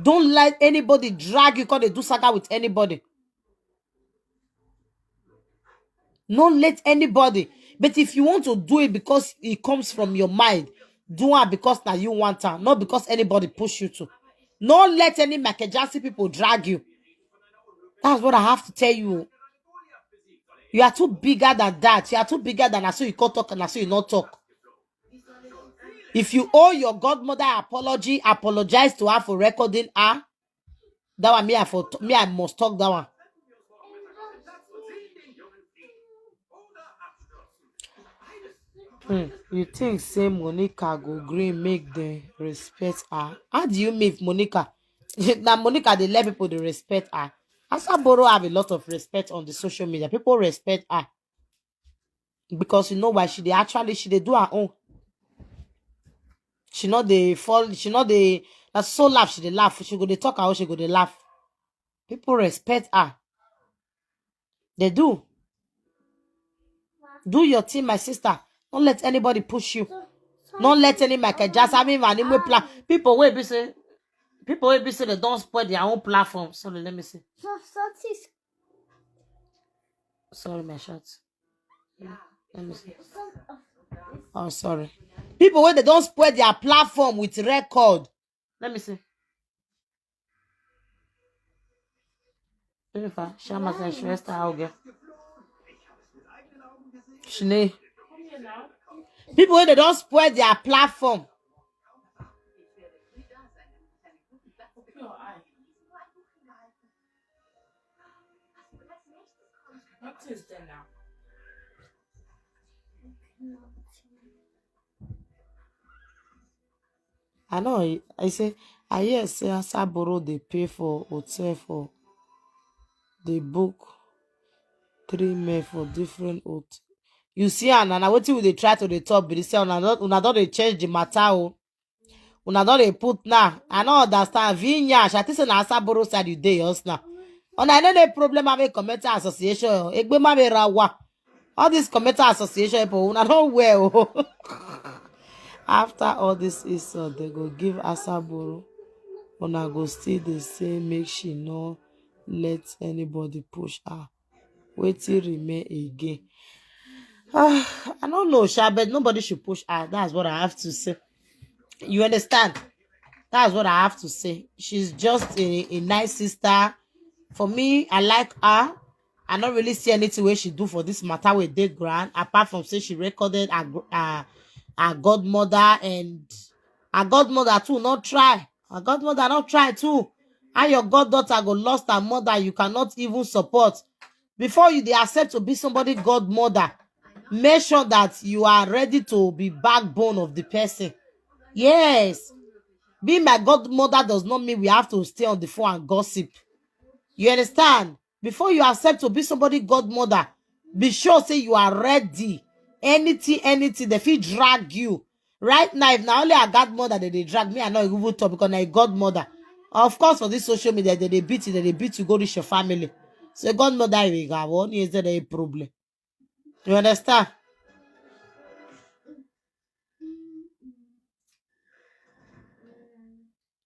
Don't let anybody drag you 'cause they do saga with anybody. Don't let anybody. But if you want to do it because it comes from your mind, do it because now you want to, not because anybody push you to. Don't let any Michael Jackson people drag you. That's what I have to tell you. You are too bigger than that. You are too bigger than I saw you can't talk and I saw you not talk. If you owe your godmother apology, apologize to her for recording her. That one, me, I for me, I must talk that one. Hmm. You think say Monica go green make them respect her? How do you mean Monica? Now Monica, they let people they respect her. Asaboro have a lot of respect on the social media. People respect her. Because you know why? She dey actually, she dey do her own. She no dey fall, she no dey, na so laugh she dey laugh. She go dey talk her own, she go dey laugh. People respect her. They do. Do your thing, my sister. Don't let anybody push you. Don't let any Michael Jackson, even anywhere pla-, people wey be say, people wey be say they don't spoil their own platform. Sorry, let me see. Sorry, my shirt. Let me see. Oh, sorry. People wey they don't spoil their platform with record. Let me see. Jennifer, Shama said she rest her girl. Shine. People wey they don't spoil their platform. What is there now? I know. I, I say, I hear say Asaboro dey pay for hotel for the book three men for different hotel. You see, and na wetin we dey try to dey talk be this. Una don, una don dey change the matter o. Una don dey put now. I no understand. Vinyash, I think say na Asaboro side you dey, yours now. Una no dey problem having community association. Egbe ma be rawa. All this community association people, una don well o. After all this insult, they go give Asaboro. Una go still dey say make she no let anybody push her. Wetin remain again? Ah, I don't know, sha, but nobody should push her. That's what I have to say. You understand? That's what I have to say. She's just a, a nice sister. For me, I like her. I don't really see anything wey she do for this matter with dey ground, apart from say she recorded her, gr- her, her godmother, and her godmother too not try. Her godmother not try too. How your goddaughter go lost her mother, you cannot even support. Before you dey accept to be somebody godmother, make sure that you are ready to be backbone of the person. Yes. Being my godmother does not mean we have to stay on the phone and gossip. You understand? Before you accept to be somebody godmother, be sure say you are ready. Anything, anything, they fit drag you. Right now, if na only a godmother that they drag me, I no even talk because na a godmother. Of course, for this social media, they, they beat you, they, they beat you, go reach your family. So godmother, we got one is there a problem. You understand?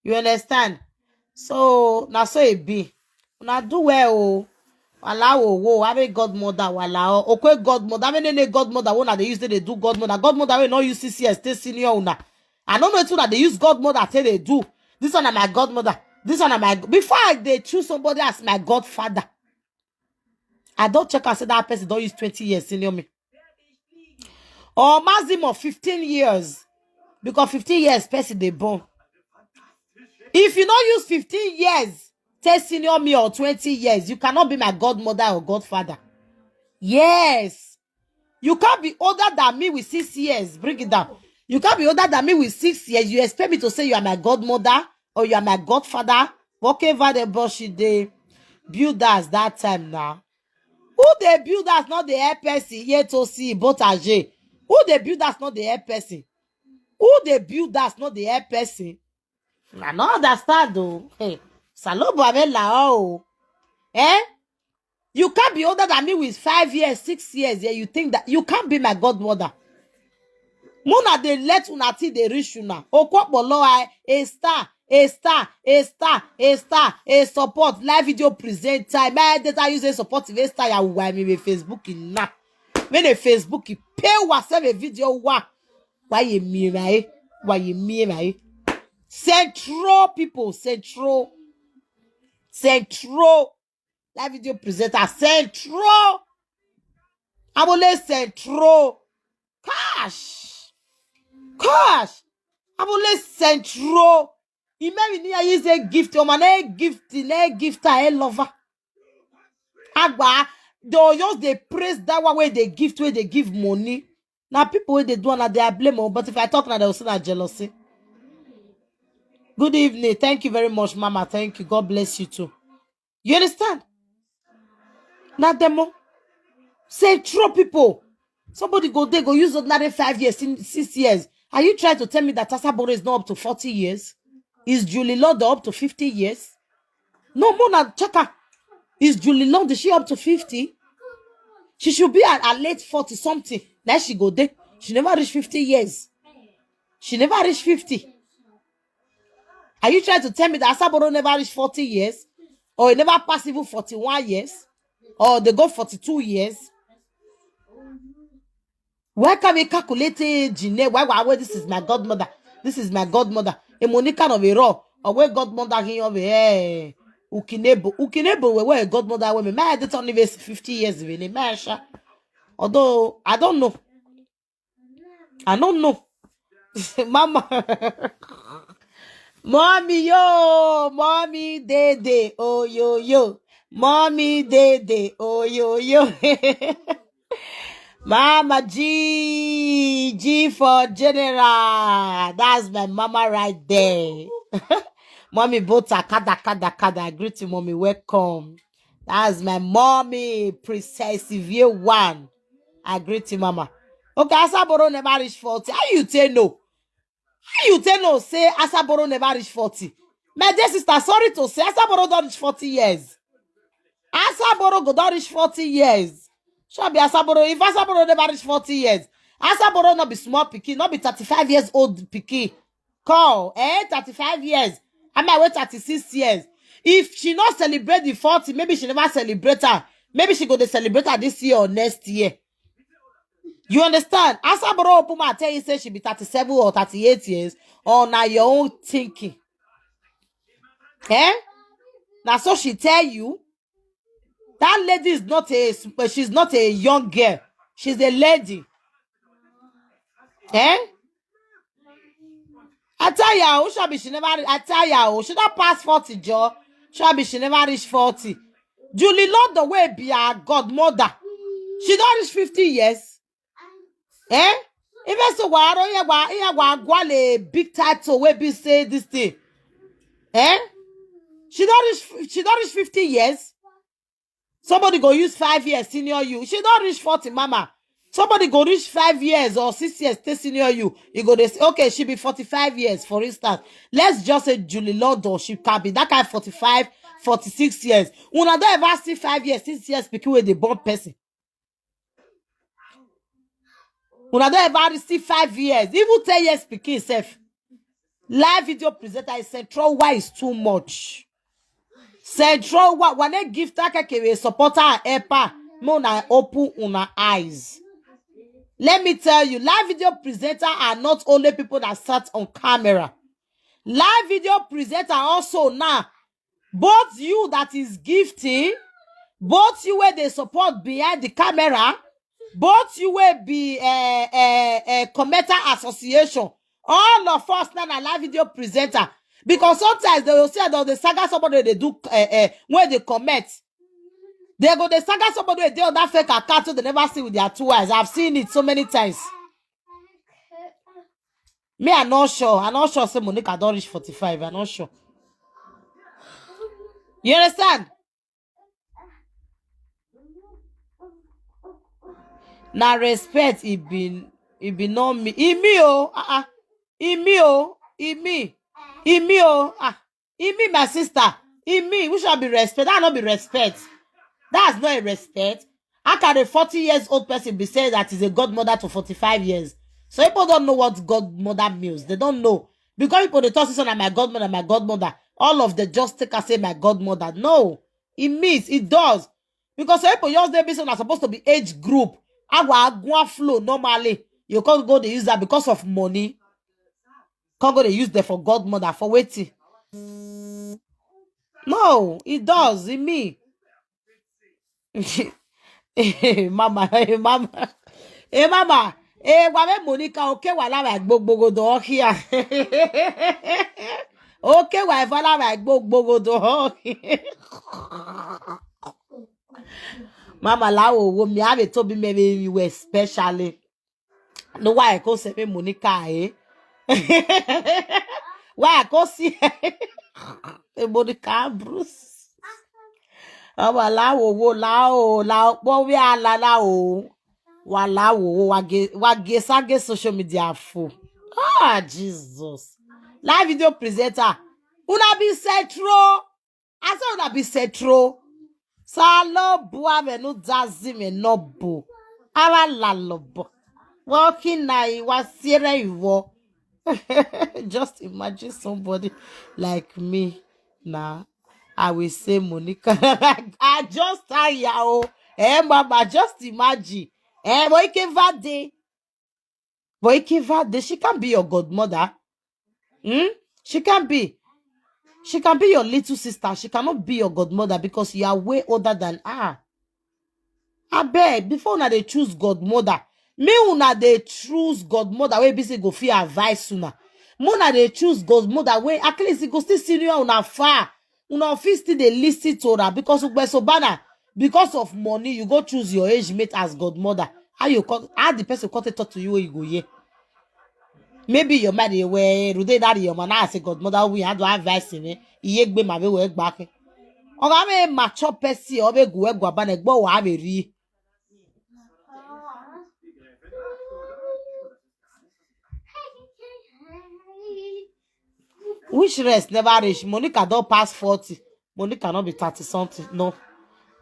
You understand? So na so e be. Una do well o. Wala wo wo, have a godmother, wala o. Okwe godmother, have a godmother, una dey use, they do godmother. Godmother wey no use six years, stay senior una. I don't know wetin una dey use godmother take dey do. This one na my godmother. This one na my, before I dey choose somebody as my godfather, I don't check and say that person don't use twenty years senior me. Or maximum fifteen years. Because fifteen years person dey born. If you no use fifteen years, take senior me or twenty years, you cannot be my godmother or godfather. Yes. You can't be older than me with six years. Bring it down. You can't be older than me with six years. You expect me to say you are my godmother or you are my godfather? Walk over the bush, the builders that time now. Who dey build house not dey help person? Yet to see, but Aje. Who dey build house not dey help person? Who dey build house not dey help person? I no understand though. Hey, Salobo Avela o. Eh? You can't be older than me with five years, six years. Yeah, you think that you can't be my godmother. Mona dey let una till dey reach una. Okwopolo I, a star, a star, a star, a star, a support, live video presenter. My data use a support, a star, ya wa mi be Facebook na. When a Facebook pay wa save a video wa. Why you me right? Why you me right? Central people, central, central. Live video presenter, central. Abole central. Cash. Cash. Abole central. Imagine you use a gift, oh man, a gift, a gift, a lover. Agba, they'll just they praise that one where they gift, where they give money. Now people wey dey do una, they are blame o, but if I talk now, they will say na jealousy. Good evening. Thank you very much, Mama. Thank you. God bless you too. You understand? Na dem o. Central people. Somebody go there, go use ordinary five years, six years. Are you trying to tell me that Asaboro is not up to forty years? Is Julie London up to fifty years? No, Mona, check her. Is Julie London, is she up to fifty? She should be at, at late forty something. Now she go there. She never reach fifty years. She never reach fifty. Are you trying to tell me that Asaboro never reach forty years? Or he never pass even forty-one years? Or they go forty-two years? Why can't we calculate age in there? Why, why, why, this is my godmother? This is my godmother. A Monica of a raw. Or where godmother here of a eh, Ukinebo. Ukinebo, where, where godmother women. My head don't even fifty years in a Masha. Although, I don't know. I don't know. Mama. Mommy, yo. Mommy, dede. Oh, yo, yo. Mommy, dede. Oh, yo, yo. Mama G, G for General. That's my mama right there. Mommy Bota, kada, kada, kada. I greet you, mommy. Welcome. That's my mommy, Princess Ivie one. I greet you, mama. Okay, Asaboro never reach forty. How you take no? How you take no say Asaboro never reach forty? My dear sister, sorry to say, Asaboro don't reach forty years. Asaboro go don't reach forty years. Sure be Asaboro. If Asaboro never reach forty years, Asaboro not be small pikin, not be thirty-five years old pikin. Call, eh, thirty-five years. I might wait thirty-six years. If she not celebrate the forty, maybe she never celebrate her. Maybe she go to celebrate her this year or next year. You understand? Asaboro Opuma tell you say she be thirty-seven or thirty-eight years, or now your own thinking. Eh? Now so she tell you that lady is not a, she's not a young girl. She's a lady. Eh? I tell you, who shall be she never. I tell you, she not pass forty, Joe. Shall be she never reach forty. Julie London will be her godmother. She don't reach fifty years. Eh? Even so, why don't you why you why gwale big title will be say this thing? Eh? She don't reach. She don't reach fifty years. Somebody go use five years senior you. She don't reach forty, mama. Somebody go reach five years or six years, stay senior you. You go, they say, okay, she be forty-five years, for instance. Let's just say Julie London, she can be that kind forty-five, forty-six years. Una don't ever see five years, six years, speaking with the born person. Una don't ever see five years, even ten years, speaking self. Live video presenter is central. Why is too much? Central, why, why they give that kekere supporter and helper? No, na open una eyes. Let me tell you, live video presenter are not only people that sat on camera. Live video presenter also now, both you that is gifting, both you where they support behind the camera, both you will be a uh, uh, uh, commenter association. All of us now na live video presenter, because sometimes they will say that they saga somebody they do uh, uh, when they comment. They go they saga somebody they on that fake account so they never see with their two eyes. I've seen it so many times. Me, I'm not sure. I'm not sure. Say Monica don't reach forty-five. I'm not sure. You understand? Na respect e be, e be no me. E me o, ah ah. E me o, e me. E me o, ah. E me, my sister. E me, which shall be respect? That not be respect. That's not a respect. How can a forty years old person be saying that is a godmother to forty-five years? So people don't know what godmother means. They don't know. Because people they talk say na my godmother, my godmother. All of them just take and say my godmother. No, it means, it does. Because some people just they be so na supposed to be age group. Agwa agwa flow normally. You can't go they use that because of money. Can't go they use them for godmother for waiting. No, it does. It me. Mama, hey, mama. Hey, mama. Hey, wame Monica, okay, wala wa gbogbogodo here. Okay, wa fala wa gbogbogodo here. Mama, la wo wo mi ave to be me we especially. No, why I call say Monica, eh? Why I call see Monica Bruce? Mama, la wo wo la o la o po we ala la o. Wala wo, wage, wage sage social media fo. Ah, Jesus. Live video presenter. Una be setro. I say una be setro. Salo bua me no dazi me no bu. Awa la lobo. Walking na iwa sere iwo. Just imagine somebody like me. Nah, I will say Monica. I just tire. Oh, eh, mama, just imagine. Eh, Boike Vade. Boike Vade, she can be your godmother. Hmm? She can be. She can be your little sister. She cannot be your godmother because you are way older than her. Abeg, before una dey choose godmother, me una dey choose godmother wey be say go fit advise una. Me una dey choose godmother wey at least e go still senior una far. Una fit still dey listen to una because ugbeso bana, because of money, you go choose your age mate as godmother. How you come, how the person come take talk to you wey you go hear? Maybe your mother wey rude that your man as a godmother we had to advise me. Iye gbe ma be we gba ke. Oga me mature person or be gu we gwa bana gbo wa be ri. Which rest never reach? Monica don pass forty. Monica no be thirty something. No.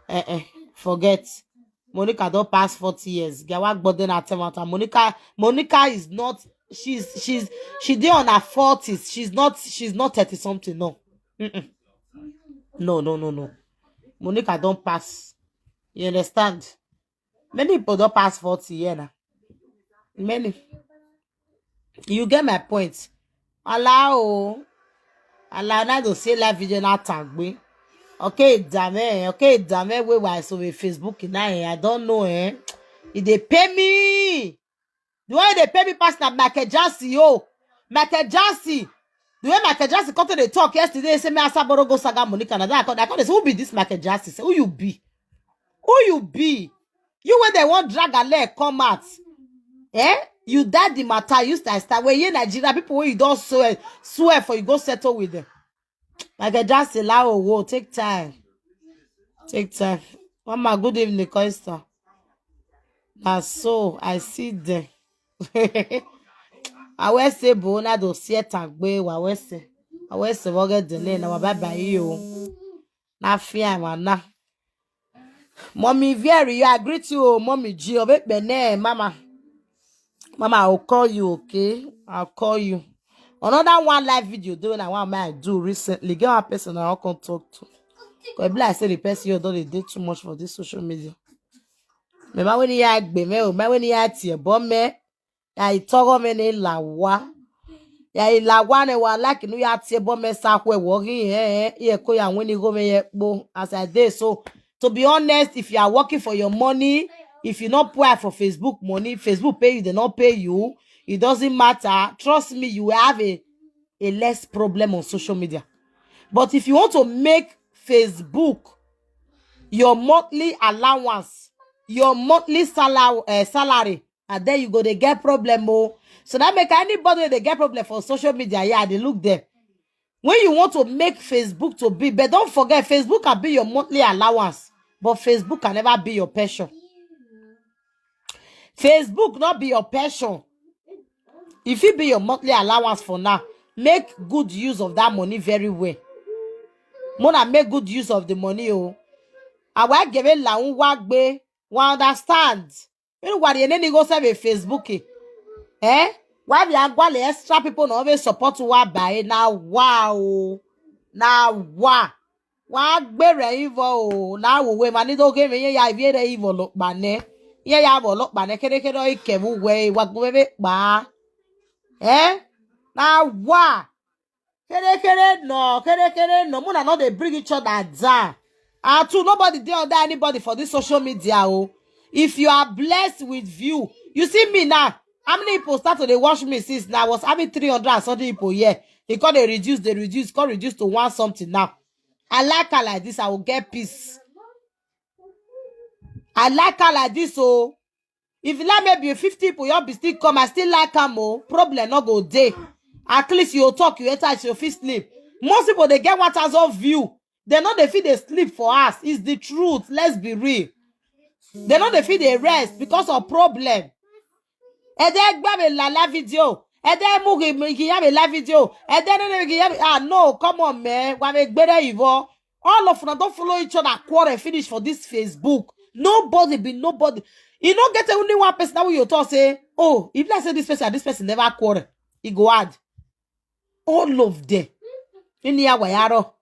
Eh eh. Forget. Monica don pass forty years. Gawa gbode na ten matter. Monica, Monica is not. She's she's she dey on her forties. She's not she's not thirty something. No. Mm-mm. No no no no. Monica don pass. You understand? Many people don pass forty year now. Many. You get my point. Allow. Allow na to say live video na tagbe. Okay, dame. Okay, dame. We were so with Facebook now. Eh? I don't know. Eh? If they pay me, the one they pay me pass na Michael Jackson. Yo, Michael Jackson. The way Michael Jackson come to the talk yesterday, say me Asaboro go saga Monica. Na that I come, I come dey say, who be this Michael Jackson? Say, who you be? Who you be? You when they want drag a leg come out. Eh? You die the matter, you style style. When you Nigeria, people when you don't swear, swear for you go settle with them. Like I just allow a war, take time. Take time. Mama, good evening, Coista. Na so I see them. I will say bona do sieta gbe wa we say. I will say we get the name na bye bye you. Na fear man na. Mommy Very, I greet you, oh, Mommy G. Obekbene, Mama. Mama, I'll call you, okay? I'll call you. Another one live video doing I want I do recently. Get one person I can talk to. Because be like say the person you don't dey do too much for this social media. Me ma when you agbe me o, ma when you atie bo me. Ya itogo me ne lawa. Ya ilawa ne wa like nu ya tie bo me sa kwe wo gi eh eh. Ye ko ya when you go me ye bo as I dey so. To be honest, if you are working for your money, if you not pay for Facebook money, Facebook pay you, they not pay you. It doesn't matter. Trust me, you will have a, a less problem on social media. But if you want to make Facebook your monthly allowance, your monthly salary, uh, salary, and then you go they get problem. Oh. So that make anybody they get problem for social media. Yeah, they look there. When you want to make Facebook to be, but don't forget, Facebook can be your monthly allowance, but Facebook can never be your pension. Facebook not be your pension. If it be your monthly allowance for now, make good use of that money very well. Mona make good use of the money. Oh, I will give it la unwagbe. We understand. You know what you need to go serve a Facebook. Eh? Eh? Why we are going extra people no be support wa buy na wow. Na wa. Wa gbere ivo o. Na wo we mani do ge me ya vi re ivo lo pa ne. Ye ya vo lo pa ne kere kere o ike mu we wa gbe be pa. Eh? Na wa. Kere kere no, kere kere no. Muna no dey bring each other down. And two, nobody dey under anybody for this social media. Oh, if you are blessed with view, you see me now. How many people start to dey watch me since now? I was having three hundred and something people here. It come dey reduce, dey reduce, come reduce to one something now. I like her like this. I will get peace. I like her like this. Oh, if you like maybe fifty people, your be still come. I still like her more. Problem not go day. At least you talk, you enter, you fit sleep. Most people they get one thousand view. They know they feel they sleep for us. It's the truth. Let's be real. They no dey fit dey rest because of problem. Ede gba me la la video. Ede mu gi mi gi ya me la video. Ede no no gi ya me. Ah, no, come on, man. Wa me gbere ivo. All of una don follow each other quarrel finish for this Facebook. Nobody be nobody. You no get only one person that you talk say, oh, if I say this person and this person never quarrel, e go hard. All of them. Ini ya wayaro.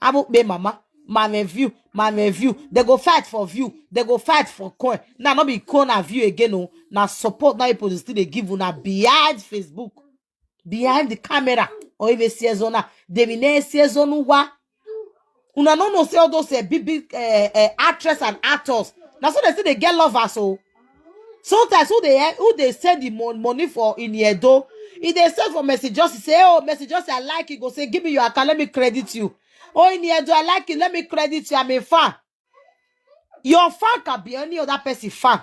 Abu be mama. My view, my view. They go fight for view. They go fight for coin. Now not be corner view again. Oh, now support now people still they give una behind Facebook, behind the camera, or even season. They be near season wa. Una no know say all those uh, big big uh, uh, actress and actors. Now so they say they get lovers. So sometimes who they who they send the mon- money for in Edo, if they send for message just say, oh, message just say I like it, go say give me your account, let me credit you. Oh, in Edo, I like it, let me credit you. I'm a fan. Your fan can be any other person fan.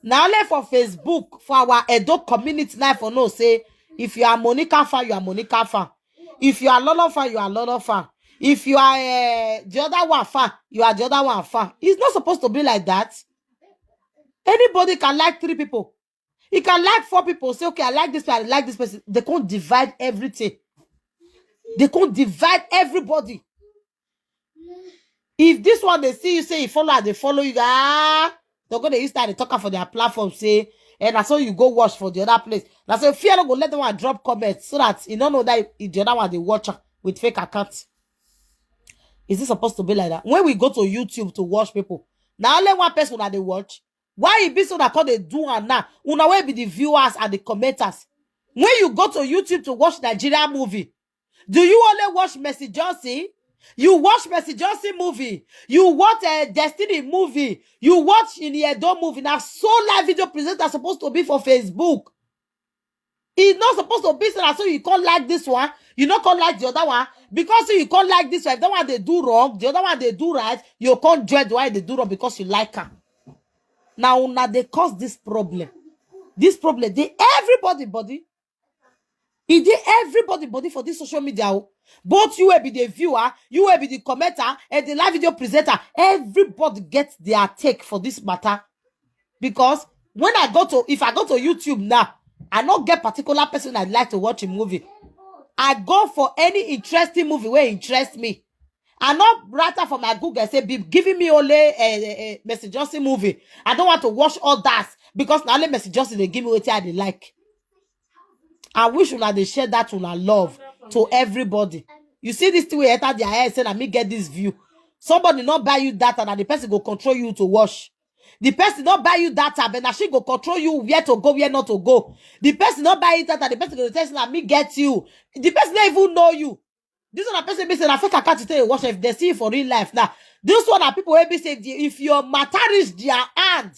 Now only for Facebook, for our Edo community now for no say if you are Monica fan, you are Monica fan. If you are Lolo fan, you are Lolo fan. If you are uh, the other one fan, you are the other one fan. It's not supposed to be like that. Anybody can like three people. He can like four people. Say, okay, I like this person, I like this person. They can't divide everything. They can't divide everybody. If this one they see you say you follow, they follow you. Ah, they're gonna use that they talk for their platform. Say, and that's how you go watch for the other place. That's why fear no go let them one drop comments so that you don't know that if the other one they watch am with fake account. Is it supposed to be like that? When we go to YouTube to watch people, now only one person that they watch. Why e be so that call they do am now? Una will be the viewers and the commenters. When you go to YouTube to watch Nigerian movie, do you only watch Mercy Johnson? You watch Mercy Johnson movie. You watch uh, Destiny movie. You watch Iniedo movie. Now, so live video presenter supposed to be for Facebook. It's not supposed to be so that so you can't like this one. You not can't like the other one. Because you can't like this one. If that one they do wrong, the other one they do right, you can't judge why they do wrong because you like her. Now, now they cause this problem. This problem, they everybody body. E dey everybody body for this social media. Oh. Both you will be the viewer, you will be the commenter, and the live video presenter. Everybody gets their take for this matter. Because when I go to, if I go to YouTube now, I not get particular person I'd like to watch a movie. I go for any interesting movie where interest me. I not write out for my Google say be giving me only a, a, a Mercy Johnson movie. I don't want to watch all that because now only Mercy Johnson they give me what I dey like. I wish una dey share that una love to everybody. You see this thing we enter their head say na me get this view. Somebody not buy you data and the person go control you to watch. The person not buy you data, but now she go control you where to go, where not to go. The person not buy you data, the person go tell you na me get you. The person don't even know you. This one a person be say na fake account to tell you watch if they see you for real life now. This one are people will be say if your matter reach their hand,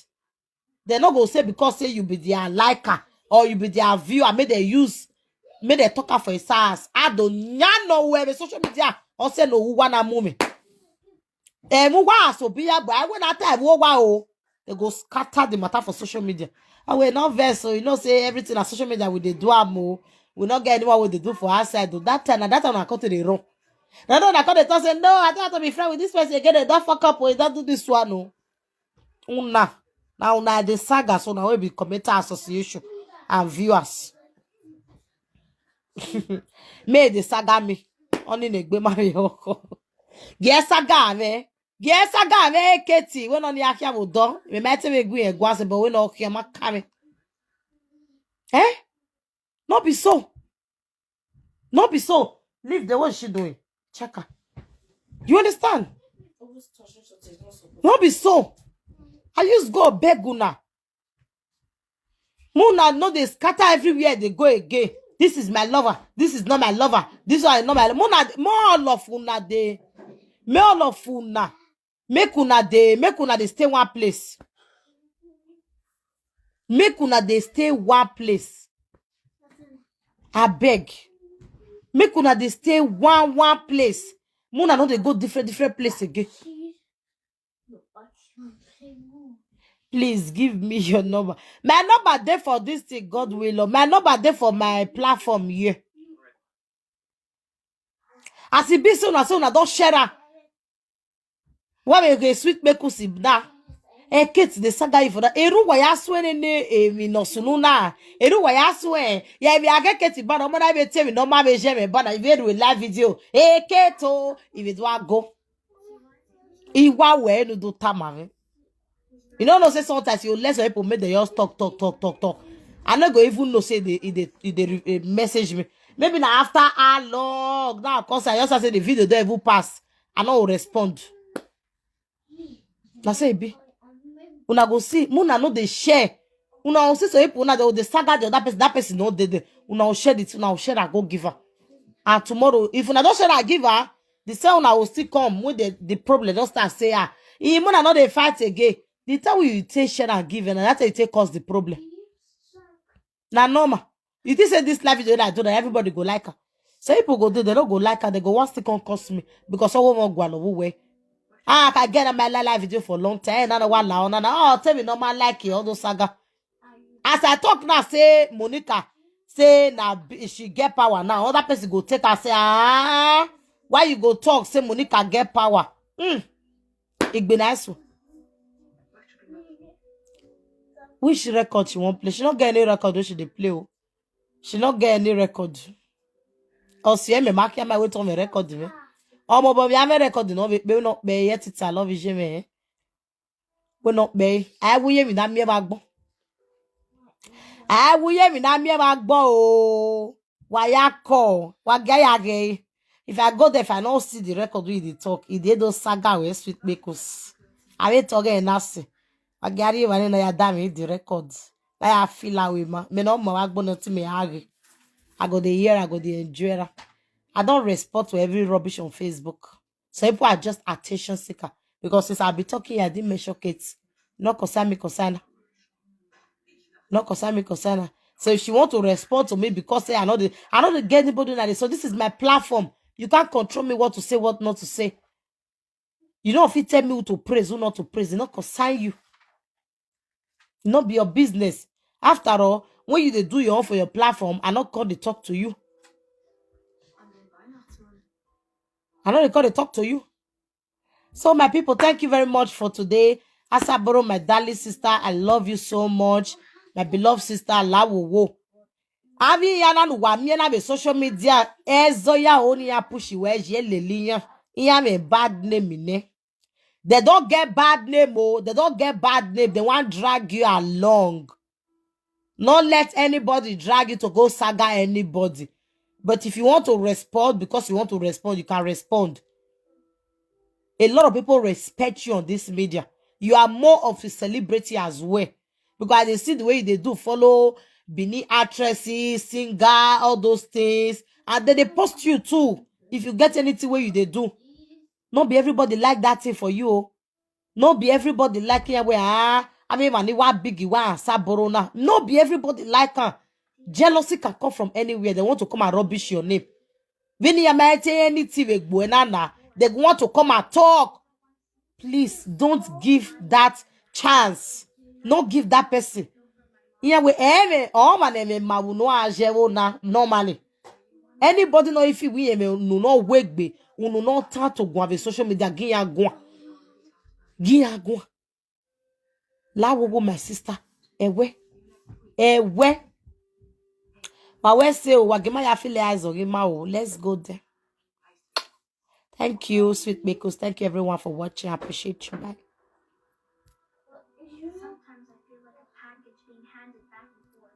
they not go say because say you be their liker or you be their viewer, make they use, make they talk am for his ass. I don't know where the social media or say no who wanna move me. Eh, mu wa so be ya, but I went out time wo wa o. They go scatter the matter for social media. I will not vex, so you know say everything on social media with the do am o. We not get anyone with the do for outside. Though. That time, na that time I come to the room. Now don't I come to talk say no, I don't have to be friend with this person again. They don't fuck up. We don't do this one no. Una now una the saga so now we be commenter association and viewers. Me the saga me only negbe ma yo. Yes saga me. Yes saga me Katie. When only akia wo do. Me might be gwe egwase but we no kia ma kame. Eh? No be so. No be so. Leave the way she doing. Check her. You understand? No be so. I use go beg una. Muna no dey scatter everywhere they go again. This is my lover. This is not my lover. This one is not my lover. Muna more all of una dey. Me all of una. Make una dey. Make una dey stay one place. Make una dey stay one place. I beg. Make una dey stay one one place. Muna no dey go different different place again. Please give me your number. My number there for this thing, God will. Lord. My number there for my platform here. As it be soon as soon I don't share her. What will get sweet make us now? Eh, Kate, the saga you for that. Eru wa ya swe ne ne, eh, mi no sunu na. Eru wa ya swe. Ya, mi age Kate bana, mo na be tell me no ma be je me bana, if you do a live video. Eh, Kate, oh, if it wa go. Iwa we no do tamave. You don't know say sometimes you let some people make the just talk, talk, talk, talk, talk. I no go even know say they, they, they, they, eh, message me. Maybe na after how long now, 'cause I just say the video don't even pass. I no respond. Na say e be. Una go see, una no dey share. Una go see some people, una dey, dey saga the other person, that person no dey there. Una go share it, una go share and go give her. And tomorrow, if una don share and give her, the same una go still come when the, the problem don start say, ah, if una no dey fight again, the time wey you take share and give, na that time you take cause the problem. Na normal. You think say this live video that I do that everybody go like her? Some people go do, they no go like her, they go want still come curse me because someone won't go along way. Ah, I can get on my live, live video for a long time. And I don't want la, oh, tell me no man like it, all those saga. As I talk now, say Monica, say now she get power now. Other person go take her, say, ah, why you go talk, say Monica get power? Hmm. It be nice. Which record she won't play? She not get any record when she dey play. Oh. She not get any record. Oh, see, me mark my way to my record. Me. Oh, my boy, I have a record. No, we, we not be yet. It's I love you, me. We not be. I will hear me that me bagbo. I will hear me that me bagbo. Oh. Why ya call? Why ya gay? If I go there, if I don't see the record with the talk, it dey those saga wey sweet make us. I will talk and nothing. I get you when I dam the record. I feel away, ma. Me no more. I go not to me. I go the year. I go the enjoy. I don't respond to every rubbish on Facebook. Some people are just attention seeker. Because since I be talking, I didn't mention Kate. No concern me, concern her. No concern me, concern her. So if she want to respond to me because say I know the I know the get anybody now. So this is my platform. You can't control me what to say, what not to say. You don't fit tell me who to praise, who not to praise. It not concern you. Not be your business. After all, when you dey do your own for your platform, I not call the talk to you. I not call the talk to you. So my people, thank you very much for today. Asaboro, my darling sister, I love you so much. My beloved sister, Lawowo. Avi yana nuwa miena be social media. Ezo ya oni ya push iwe je leliya. Iya me bad name ne. They don't get bad name, oh. They don't get bad name. They want drag you along. Not let anybody drag you to go saga anybody. But if you want to respond, because you want to respond, you can respond. A lot of people respect you on this media. You are more of a celebrity as well. Because they see the way they do follow Bini actresses, singer, all those things. And then they post you too. If you get anything where you they do. Not be everybody like that thing for you. Oh. No be everybody like here where ah, I mean, money wa big wa saboro na. No be everybody like her. Jealousy can come from anywhere. They want to come and rubbish your name. When you might say anything we go na na, they want to come and talk. Please don't give that chance. No give that person. Yeah, we eme oh man eme ma we no ajewo na normally. Anybody know if we eme no no wegbe, unu no turn to go on social media giya go. Giya go. La wo my sister. Ewe. Ewe. But we say oh, wagima ya feel eyes on him oh. Let's go there. Thank you, sweet Makers. Thank you everyone for watching. I appreciate you. Bye. Sometimes I feel like a package being handed back and forth.